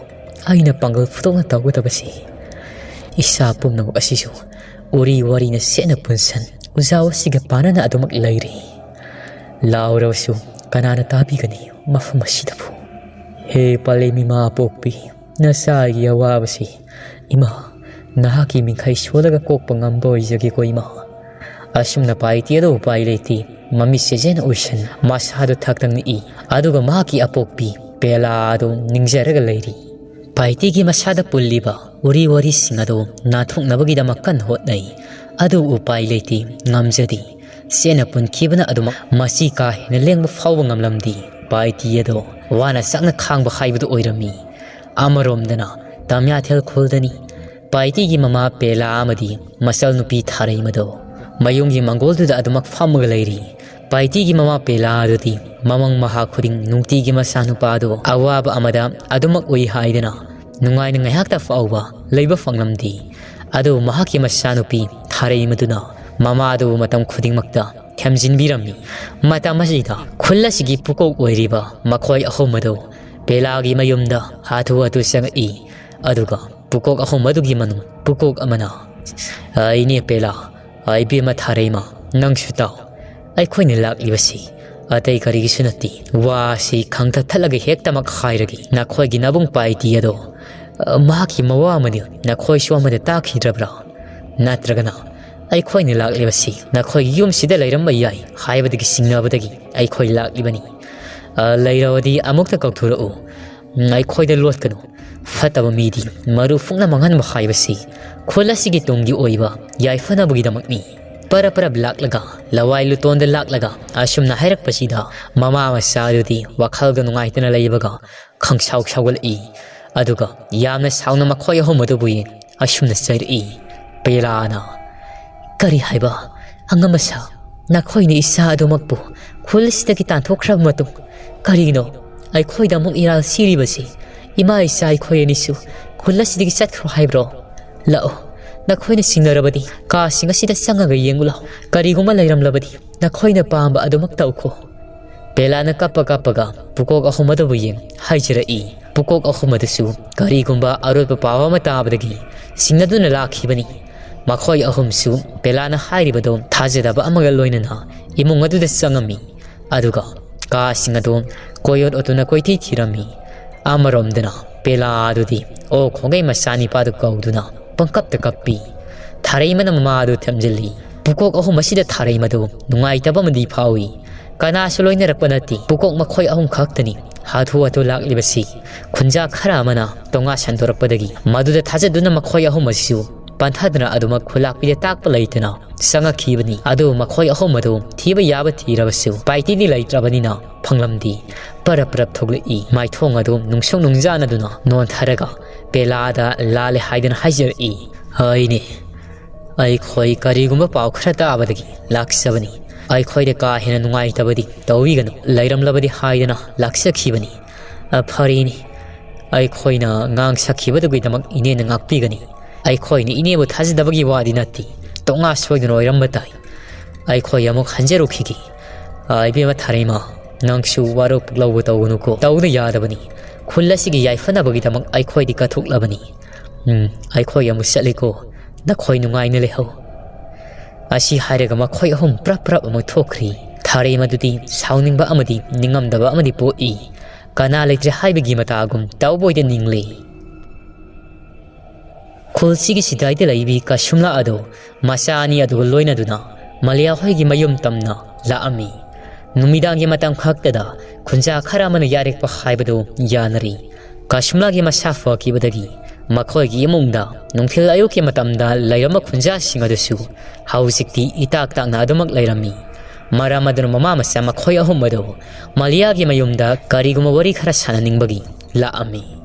ꯑꯩꯅ ꯄꯥꯡꯒꯜ ꯐꯨꯗꯣꯛꯅ ꯇꯧꯒꯗꯕꯁꯤ꯫ ꯏꯁꯥ ꯄꯨꯝꯅꯃꯛ ꯑꯁꯤꯁꯨ ꯎꯔꯤ ꯋꯥꯔꯤꯅ ꯁꯦꯠꯅ ꯄꯨꯟꯁꯟ ꯎꯖꯥꯎ ꯑꯁꯤꯒ ꯄꯥꯟꯅꯅ ꯑꯗꯨꯃꯛ ꯂꯩꯔꯤ꯫ ꯂꯥꯎꯔꯕꯁꯨ ꯀꯅꯥꯅ ꯇꯥꯕꯤꯒꯅꯤ ꯃꯐꯝ ꯑꯁꯤꯗꯕꯨ? ꯍꯦ ꯄꯂꯦꯝ ꯏꯃꯥ ꯄꯣꯛꯄꯤ, ꯅꯆꯥꯒꯤ ꯑꯋꯥꯕꯁꯤ ꯏꯃꯥ ꯅꯍꯥꯛꯀꯤ ꯃꯤꯡꯈꯩ ꯁꯣꯜꯂꯒ ꯀꯣꯛꯄ ꯉꯝꯕ ꯑꯣꯏꯖꯒꯦꯀꯣ ꯏꯃꯥ꯫ ꯑꯁꯨꯝꯅ ꯄꯥꯏꯇꯤ ꯑꯗꯨ ꯎꯄꯥꯏ ꯂꯩꯇꯦ꯫ ꯃꯃꯤꯠ ꯁꯦꯖꯦꯟ ꯎꯏꯁꯟ ꯃꯁꯥꯗꯨ ꯊꯛꯇꯪ ꯅꯤꯛꯏ꯫ ꯑꯗꯨꯒ ꯃꯍꯥꯛꯀꯤ ꯑꯄꯣꯛꯄꯤ ꯄꯦꯂꯥ ꯑꯗꯨ ꯅꯤꯡꯖꯔꯒ ꯂꯩꯔꯤ꯫ ꯄꯥꯏꯇꯤꯒꯤ ꯃꯁꯥꯗ ꯄꯨꯜꯂꯤꯕ ꯎꯔꯤ ꯋꯥꯔꯤꯁꯤꯡ ꯑꯗꯨ ꯅꯥꯟꯊꯣꯛꯅꯕꯒꯤꯗꯃꯛ ꯀꯟꯅ ꯍꯣꯠꯅꯩ꯫ ꯑꯗꯨ ꯎꯄꯥꯏ ꯂꯩꯇꯦ, ꯉꯝꯖꯗꯦ꯫ ꯆꯦꯠꯅ ꯄꯨꯟꯈꯤꯕꯅ ꯑꯗꯨꯃꯛ ꯃꯁꯤ ꯀꯥ ꯍꯦꯟꯅ ꯂꯦꯡꯕ ꯐꯥꯎꯕ ꯉꯝꯂꯝꯗꯦ꯫ ꯄꯥꯏꯇꯤ ꯑꯗꯣ ꯋꯥꯅ ꯁꯛꯅ ꯈꯥꯡꯕ ꯍꯥꯏꯕꯗꯨ ꯑꯣꯏꯔꯝꯃꯤ꯫ ꯑꯃꯔꯣꯝꯗꯅ ꯇꯝꯌꯥꯊꯦꯜ ꯈꯨꯜꯗꯅꯤ ꯄꯥꯏꯇꯤꯒꯤ ꯃꯃꯥ ꯄꯦꯂꯥ ꯑꯃꯗꯤ ꯃꯆꯜ ꯅꯨꯄꯤ ꯊꯥꯔꯩꯃꯗꯣ ꯃꯌꯨꯝꯒꯤ ꯃꯪꯒꯣꯜꯗꯨꯗ ꯑꯗꯨꯃꯛ ꯐꯝꯃꯒ ꯂꯩꯔꯤ꯫ ꯄꯥꯏꯇꯤꯒꯤ ꯃꯃꯥ ꯄꯦꯂꯥ ꯑꯗꯨꯗꯤ ꯃꯃꯪ ꯃꯍꯥ ꯈꯨꯗꯤꯡ ꯅꯨꯡꯇꯤꯒꯤ ꯃꯆꯥꯅꯨꯄꯥꯗꯨ ꯑꯋꯥꯕ ꯑꯃꯗ ꯑꯗꯨꯃꯛ ꯎꯏ ꯍꯥꯏꯗꯅ ꯅꯨꯡꯉꯥꯏꯅ ꯉꯥꯏꯍꯥꯛꯇ ꯐꯥꯎꯕ ꯂꯩꯕ ꯐꯪꯂꯝꯗꯦ꯫ ꯑꯗꯨꯕꯨ ꯃꯍꯥꯛꯀꯤ ꯃꯆꯥꯅꯨꯄꯤ ꯊꯥꯔꯩꯃꯗꯨꯅ ꯃꯃꯥꯗꯨꯕꯨ ꯃꯇꯝ ꯈꯨꯗꯤꯡꯃꯛꯇ ꯊꯦꯝꯖꯤꯟꯕꯤꯔꯝꯃꯤ꯫ ꯃꯇꯝ ꯑꯁꯤꯗ ꯈꯨꯜ ꯑꯁꯤꯒꯤ ꯄꯨꯀꯣꯛ ꯑꯣꯏꯔꯤꯕ ꯃꯈꯣꯏ ꯑꯍꯨꯝ ꯑꯗꯨ ꯄꯦꯂꯥꯒꯤ ꯃꯌꯨꯝꯗ ꯍꯥꯊꯨ ꯍꯥꯊꯨ ꯆꯪꯉꯛꯏ꯫ ꯑꯗꯨꯒ ꯄꯨꯀꯣꯛ ꯑꯍꯨꯝ ꯑꯗꯨꯒꯤ ꯃꯅꯨꯡ ꯄꯨꯀꯣꯛ ꯑꯃꯅ, "ꯑ, ꯏꯅꯦ ꯄꯦꯂꯥ, ꯑ, ꯏꯕꯦꯝꯃ ꯊꯥꯔꯩꯃ, ꯅꯪꯁꯨ ꯇꯥꯎ꯫ ꯑꯩꯈꯣꯏꯅ ꯂꯥꯛꯂꯤꯕꯁꯤ ꯑꯇꯩ ꯀꯔꯤꯒꯤꯁꯨ ꯅꯠꯇꯦ꯫ ꯋꯥ ꯑꯁꯤ ꯈꯪꯊꯠꯊꯠꯂꯒ ꯍꯦꯛꯇꯃꯛ ꯍꯥꯏꯔꯒꯦ꯫ ꯅꯈꯣꯏꯒꯤ ꯅꯕꯨꯡ ꯄꯥꯏꯇꯤ ꯑꯗꯣ, ꯑ, ꯃꯍꯥꯛꯀꯤ ꯃꯋꯥ ꯑꯃꯗꯤ ꯅꯈꯣꯏꯁꯨ ꯑꯃꯗ ꯇꯥꯈꯤꯗ꯭ꯔꯕ꯭ꯔꯥ? ꯅꯠꯇ꯭ꯔꯒꯅ ꯑꯩꯈꯣꯏꯅ ꯂꯥꯛꯂꯤꯕꯁꯤ ꯅꯈꯣꯏꯒꯤ ꯌꯨꯝꯁꯤꯗ ꯂꯩꯔꯝꯕ ꯌꯥꯏ ꯍꯥꯏꯕꯗꯒꯤ ꯆꯤꯡꯅꯕꯗꯒꯤ ꯑꯩꯈꯣꯏ ꯂꯥꯛꯂꯤꯕꯅꯤ꯫ ꯑ, ꯂꯩꯔꯕꯗꯤ ꯑꯃꯨꯛꯇ ꯀꯧꯊꯣꯔꯛꯎ꯫ ꯎꯝ, ꯑꯩꯈꯣꯏꯗ ꯂꯣꯠꯀꯅꯨ꯫ ꯐꯠꯇꯕ ꯃꯤꯗꯤ ꯃꯔꯨ ꯐꯨꯡꯅ ꯃꯥꯡꯍꯟꯕ ꯍꯥꯏꯕꯁꯤ ꯈꯨꯜ ꯑꯁꯤꯒꯤ ꯇꯨꯡꯒꯤ ꯑꯣꯏꯕ ꯌꯥꯏꯐꯅꯕꯒꯤꯗꯃꯛꯅꯤ꯫" ꯄꯔꯞ ꯄꯔꯞ ꯂꯥꯛꯂꯒ, ꯂꯋꯥꯏ ꯂꯨꯇꯣꯟꯗ ꯂꯥꯛꯂꯒ ꯑꯁꯨꯝꯅ ꯍꯥꯏꯔꯛꯄꯁꯤꯗ ꯃꯃꯥ ꯃꯆꯥꯗꯨꯗꯤ ꯋꯥꯈꯜꯒ ꯅꯨꯡꯉꯥꯏꯇꯅ ꯂꯩꯕꯒ ꯈꯪꯁꯥꯎ ꯁꯥꯎꯒꯠꯂꯛꯏ꯫ ꯑꯗꯨꯒ ꯌꯥꯝꯅ ꯁꯥꯎꯅ ꯃꯈꯣꯏ ꯑꯍꯨꯝ ꯑꯗꯨꯕꯨ ꯌꯦꯡ ꯑꯁꯨꯝꯅ ꯆꯩꯔꯛꯏ꯫ ꯄꯦꯂꯥꯅ, "ꯀꯔꯤ ꯍꯥꯏꯕ? ꯑꯉꯝꯕ ꯁꯥ, ꯅꯈꯣꯏꯅ ꯏꯆꯥ ꯑꯗꯨꯃꯛꯄꯨ ꯈꯨꯜ ꯑꯁꯤꯗꯒꯤ ꯇꯥꯟꯊꯣꯛꯈ꯭ꯔꯕ ꯃꯇꯨꯡ ꯀꯔꯤꯒꯤꯅꯣ ꯑꯩꯈꯣꯏꯗ ꯑꯃꯨꯛ ꯏꯔꯥꯜ ꯁꯤꯔꯤꯕꯁꯤ? ꯏꯃꯥ ꯏꯆꯥ ꯑꯩꯈꯣꯏ ꯑꯅꯤꯁꯨ ꯈꯨꯜ ꯑꯁꯤꯗꯒꯤ ꯆꯠꯈ꯭ꯔꯣ ꯍꯥꯏꯕ꯭ꯔꯣ? ꯂꯥꯛꯑꯣ, ꯅꯈꯣꯏꯅ ꯁꯤꯡꯅꯔꯕꯗꯤ ꯀꯥꯁꯤꯡ ꯑꯁꯤꯗ ꯆꯪꯉꯒ ꯌꯦꯡꯉꯨ ꯂꯥꯎ꯫ ꯀꯔꯤꯒꯨꯝꯕ ꯂꯩꯔꯝꯂꯕꯗꯤ ꯅꯈꯣꯏꯅ ꯄꯥꯝꯕ ꯑꯗꯨꯃꯛ ꯇꯧꯈꯣ꯫" ꯄꯦꯂꯥꯅ ꯀꯞꯄ ꯀꯞꯄꯒ ꯄꯨꯀꯣꯛ ꯑꯍꯨꯝ ꯑꯗꯨꯕꯨ ꯌꯦꯡ ꯍꯥꯏꯖꯔꯛꯏ꯫ ꯄꯨꯀꯣꯛ ꯑꯍꯨꯝ ꯑꯗꯨꯁꯨ ꯀꯔꯤꯒꯨꯝꯕ ꯑꯔꯣꯏꯕ ꯄꯥꯎ ꯑꯃ ꯇꯥꯕꯗꯒꯤ ꯆꯤꯡꯅꯗꯨꯅ ꯂꯥꯛꯈꯤꯕꯅꯤ꯫ ꯃꯈꯣꯏ ꯑꯍꯨꯝꯁꯨ ꯕꯦꯂꯥꯅ ꯍꯥꯏꯔꯤꯕꯗꯣ ꯊꯥꯖꯗꯕ ꯑꯃꯒ ꯂꯣꯏꯅꯅ ꯏꯃꯨꯡ ꯑꯗꯨꯗ ꯆꯪꯉꯝꯃꯤ꯫ ꯑꯗꯨꯒ ꯀꯥꯁꯤꯡ ꯑꯗꯨ ꯀꯣꯏꯑꯣꯠ ꯑꯣꯠꯇꯨꯅ ꯀꯣꯏꯊꯤ ꯊꯤꯔꯝꯃꯤ꯫ ꯑꯃꯔꯣꯝꯗꯅ ꯕꯦꯂꯥ ꯑꯗꯨꯗꯤ ꯑꯣꯛ ꯈꯣꯡꯒꯩ ꯃꯆꯥꯅꯤꯄꯥꯗꯨ ꯀꯧꯗꯨꯅ ꯄꯪꯀꯞꯇ ꯀꯞꯄꯤ꯫ ꯊꯥꯔꯩꯃꯅ ꯃꯃꯥ ꯑꯗꯨ ꯊꯦꯝꯖꯤꯜꯂꯤ꯫ ꯄꯨꯀꯣꯛ ꯑꯍꯨꯝ ꯑꯁꯤꯗ ꯊꯥꯔꯩꯃꯗꯨ ꯅꯨꯡꯉꯥꯏꯇꯕ ꯑꯃꯗꯤ ꯐꯥꯎꯏ꯫ ꯀꯅꯥꯁꯨ ꯂꯣꯏꯅꯔꯛꯄ ꯅꯠꯇꯦ꯫ ꯄꯨꯀꯣꯛ ꯃꯈꯣꯏ ꯑꯍꯨꯝ ꯈꯛꯇꯅꯤ ꯍꯥꯊꯨ ꯍꯥꯊꯨ ꯂꯥꯛꯂꯤꯕꯁꯤ꯫ ꯈꯨꯟꯖꯥ ꯈꯔ ꯑꯃꯅ ꯇꯣꯉꯥ ꯁꯟꯗꯣꯔꯛꯄꯗꯒꯤ ꯃꯗꯨꯗ ꯊꯥꯖꯗꯨꯅ ꯃꯈꯣꯏ ꯑꯍꯨꯝ ꯑꯁꯤꯁꯨ ꯄꯟꯊꯗꯅ ꯑꯗꯨꯃꯛ ꯈꯨꯂꯥꯛꯄꯤꯗ ꯇꯥꯛꯄ ꯂꯩꯇꯅ ꯆꯪꯉꯛꯈꯤꯕꯅꯤ꯫ ꯑꯗꯨꯕꯨ ꯃꯈꯣꯏ ꯑꯍꯨꯝ ꯑꯗꯨ ꯊꯤꯕ ꯌꯥꯕ ꯊꯤꯔꯕꯁꯨ ꯄꯥꯏꯇꯤꯗꯤ ꯂꯩꯇ꯭ꯔꯕꯅꯤꯅ ꯐꯪꯂꯝꯗꯦ꯫ ꯄꯔꯞ ꯄꯔꯞ ꯊꯣꯛꯂꯛꯏ꯫ ꯃꯥꯏꯊꯣꯡ ꯑꯗꯨ ꯅꯨꯡꯁꯨꯛ ꯅꯨꯡꯖꯥꯅꯗꯨꯅ ꯅꯣꯟꯊꯔꯒ ꯕꯦꯂꯥꯗ ꯂꯥꯜꯂꯦ ꯍꯥꯏꯗꯨꯅ ꯍꯥꯏꯖꯔꯛꯏ꯫ "ꯍꯣꯏꯅꯦ, ꯑꯩꯈꯣꯏ ꯀꯔꯤꯒꯨꯝꯕ ꯄꯥꯎ ꯈꯔ ꯇꯥꯕꯗꯒꯤ ꯂꯥꯛꯆꯕꯅꯤ꯫ ꯑꯩꯈꯣꯏꯗ ꯀꯥ ꯍꯦꯟꯅ ꯅꯨꯡꯉꯥꯏꯇꯕꯗꯤ ꯇꯧꯕꯤꯒꯅꯨ, ꯂꯩꯔꯝꯂꯕꯗꯤ ꯍꯥꯏꯗꯅ ꯂꯥꯛꯆꯈꯤꯕꯅꯤ꯫ ꯑ, ꯐꯔꯦꯅꯦ, ꯑꯩꯈꯣꯏꯅ ꯉꯥꯡ ꯁꯛꯈꯤꯕꯗꯨꯒꯤꯗꯃꯛ ꯏꯅꯦꯅ ꯉꯥꯛꯄꯤꯒꯅꯤ꯫ ꯑꯩꯈꯣꯏꯅ ꯏꯅꯦꯕꯨ ꯊꯥꯖꯗꯕꯒꯤ ꯋꯥꯗꯤ ꯅꯠꯇꯦ, ꯇꯣꯉꯥ ꯁꯣꯏꯗꯅ ꯑꯣꯏꯔꯝꯕ ꯇꯥꯏ꯫ ꯑꯩꯈꯣꯏ ꯑꯃꯨꯛ ꯍꯟꯖꯔꯨꯈꯤꯒꯦ꯫ ꯑ, ꯏꯕꯦꯝꯃ ꯊꯥꯔꯩꯃ, ꯅꯪꯁꯨ ꯋꯥꯔꯧ ꯄꯨꯛꯂꯧꯕ ꯇꯧꯒꯅꯨꯀꯣ꯫ ꯇꯧꯗ ꯌꯥꯗꯕꯅꯤ꯫ ꯈꯨꯜ ꯑꯁꯤꯒꯤ ꯌꯥꯏꯐꯅꯕꯒꯤꯗꯃꯛ ꯑꯩꯈꯣꯏꯗꯤ ꯀꯠꯊꯣꯛꯂꯕꯅꯤ꯫ ꯎꯝ, ꯑꯩꯈꯣꯏ ꯑꯃꯨꯛ ꯆꯠꯂꯤꯀꯣ꯫ ꯅꯈꯣꯏ ꯅꯨꯡꯉꯥꯏꯅ ꯂꯩꯍꯧ꯫" ꯑꯁꯤ ꯍꯥꯏꯔꯒ ꯃꯈꯣꯏ ꯑꯍꯨꯝ ꯄ꯭ꯔꯞ ꯄ꯭ꯔꯞ ꯑꯃꯨꯛ ꯊꯣꯛꯈ꯭ꯔꯤ꯫ ꯊꯥꯔꯩꯃꯗꯨꯗꯤ ꯁꯥꯎꯅꯤꯡꯕ ꯑꯃꯗꯤ ꯅꯤꯡꯉꯝꯗꯕ ꯑꯃꯗꯤ ꯄꯣꯛꯏ꯫ ꯀꯅꯥ ꯂꯩꯇ꯭ꯔꯦ ꯍꯥꯏꯕꯒꯤ ꯃꯇꯥꯒꯨꯝ ꯇꯧꯕꯣꯏꯗ ꯅꯤꯡꯂꯤ꯫ ꯈꯨꯜꯁꯤꯒꯤ ꯁꯤꯗꯥꯏꯗ ꯂꯩꯕꯤ ꯀꯁꯨꯝꯂꯥ ꯑꯗꯨ ꯃꯆꯥ ꯑꯅꯤ ꯑꯗꯨꯒ ꯂꯣꯏꯅꯗꯨꯅ ꯃꯂꯤꯌꯥ ꯍꯣꯏꯒꯤ ꯃꯌꯨꯝ ꯇꯝꯅ ꯂꯥꯛꯑꯝꯃꯤ꯫ ꯅꯨꯃꯤꯗꯥꯡꯒꯤ ꯃꯇꯝ ꯈꯛꯇꯗ ꯈꯨꯟꯖꯥ ꯈꯔ ꯑꯃꯅ ꯌꯥꯔꯦꯛꯄ ꯍꯥꯏꯕꯗꯨ ꯌꯥꯅꯔꯤ꯫ ꯀꯁꯨꯝꯂꯥꯒꯤ ꯃꯁꯥ ꯐꯈꯤꯕꯗꯒꯤ ꯃꯈꯣꯏꯒꯤ ꯏꯃꯨꯡꯗ ꯅꯨꯡꯊꯤꯜ ꯑꯌꯨꯛꯀꯤ ꯃꯇꯝꯗ ꯂꯩꯔꯝꯕ ꯈꯨꯟꯖꯥꯁꯤꯡ ꯑꯗꯨꯁꯨ ꯍꯧꯖꯤꯛꯇꯤ ꯏꯇꯥꯛ ꯇꯥꯛꯅ ꯑꯗꯨꯃꯛ ꯂꯩꯔꯝꯃꯤ꯫ ꯃꯔꯝ ꯑꯗꯨꯅ ꯃꯃꯥ ꯃꯆꯥ ꯃꯈꯣꯏ ꯑꯍꯨꯝ ꯑꯗꯨ ꯃꯂꯤꯌꯥꯒꯤ ꯃꯌꯨꯝꯗ ꯀꯔꯤꯒꯨꯝꯕ ꯋꯥꯔꯤ ꯈꯔ ꯁꯥꯟꯅꯅꯤꯡꯕꯒꯤ ꯂꯥꯛꯑꯝꯃꯤ꯫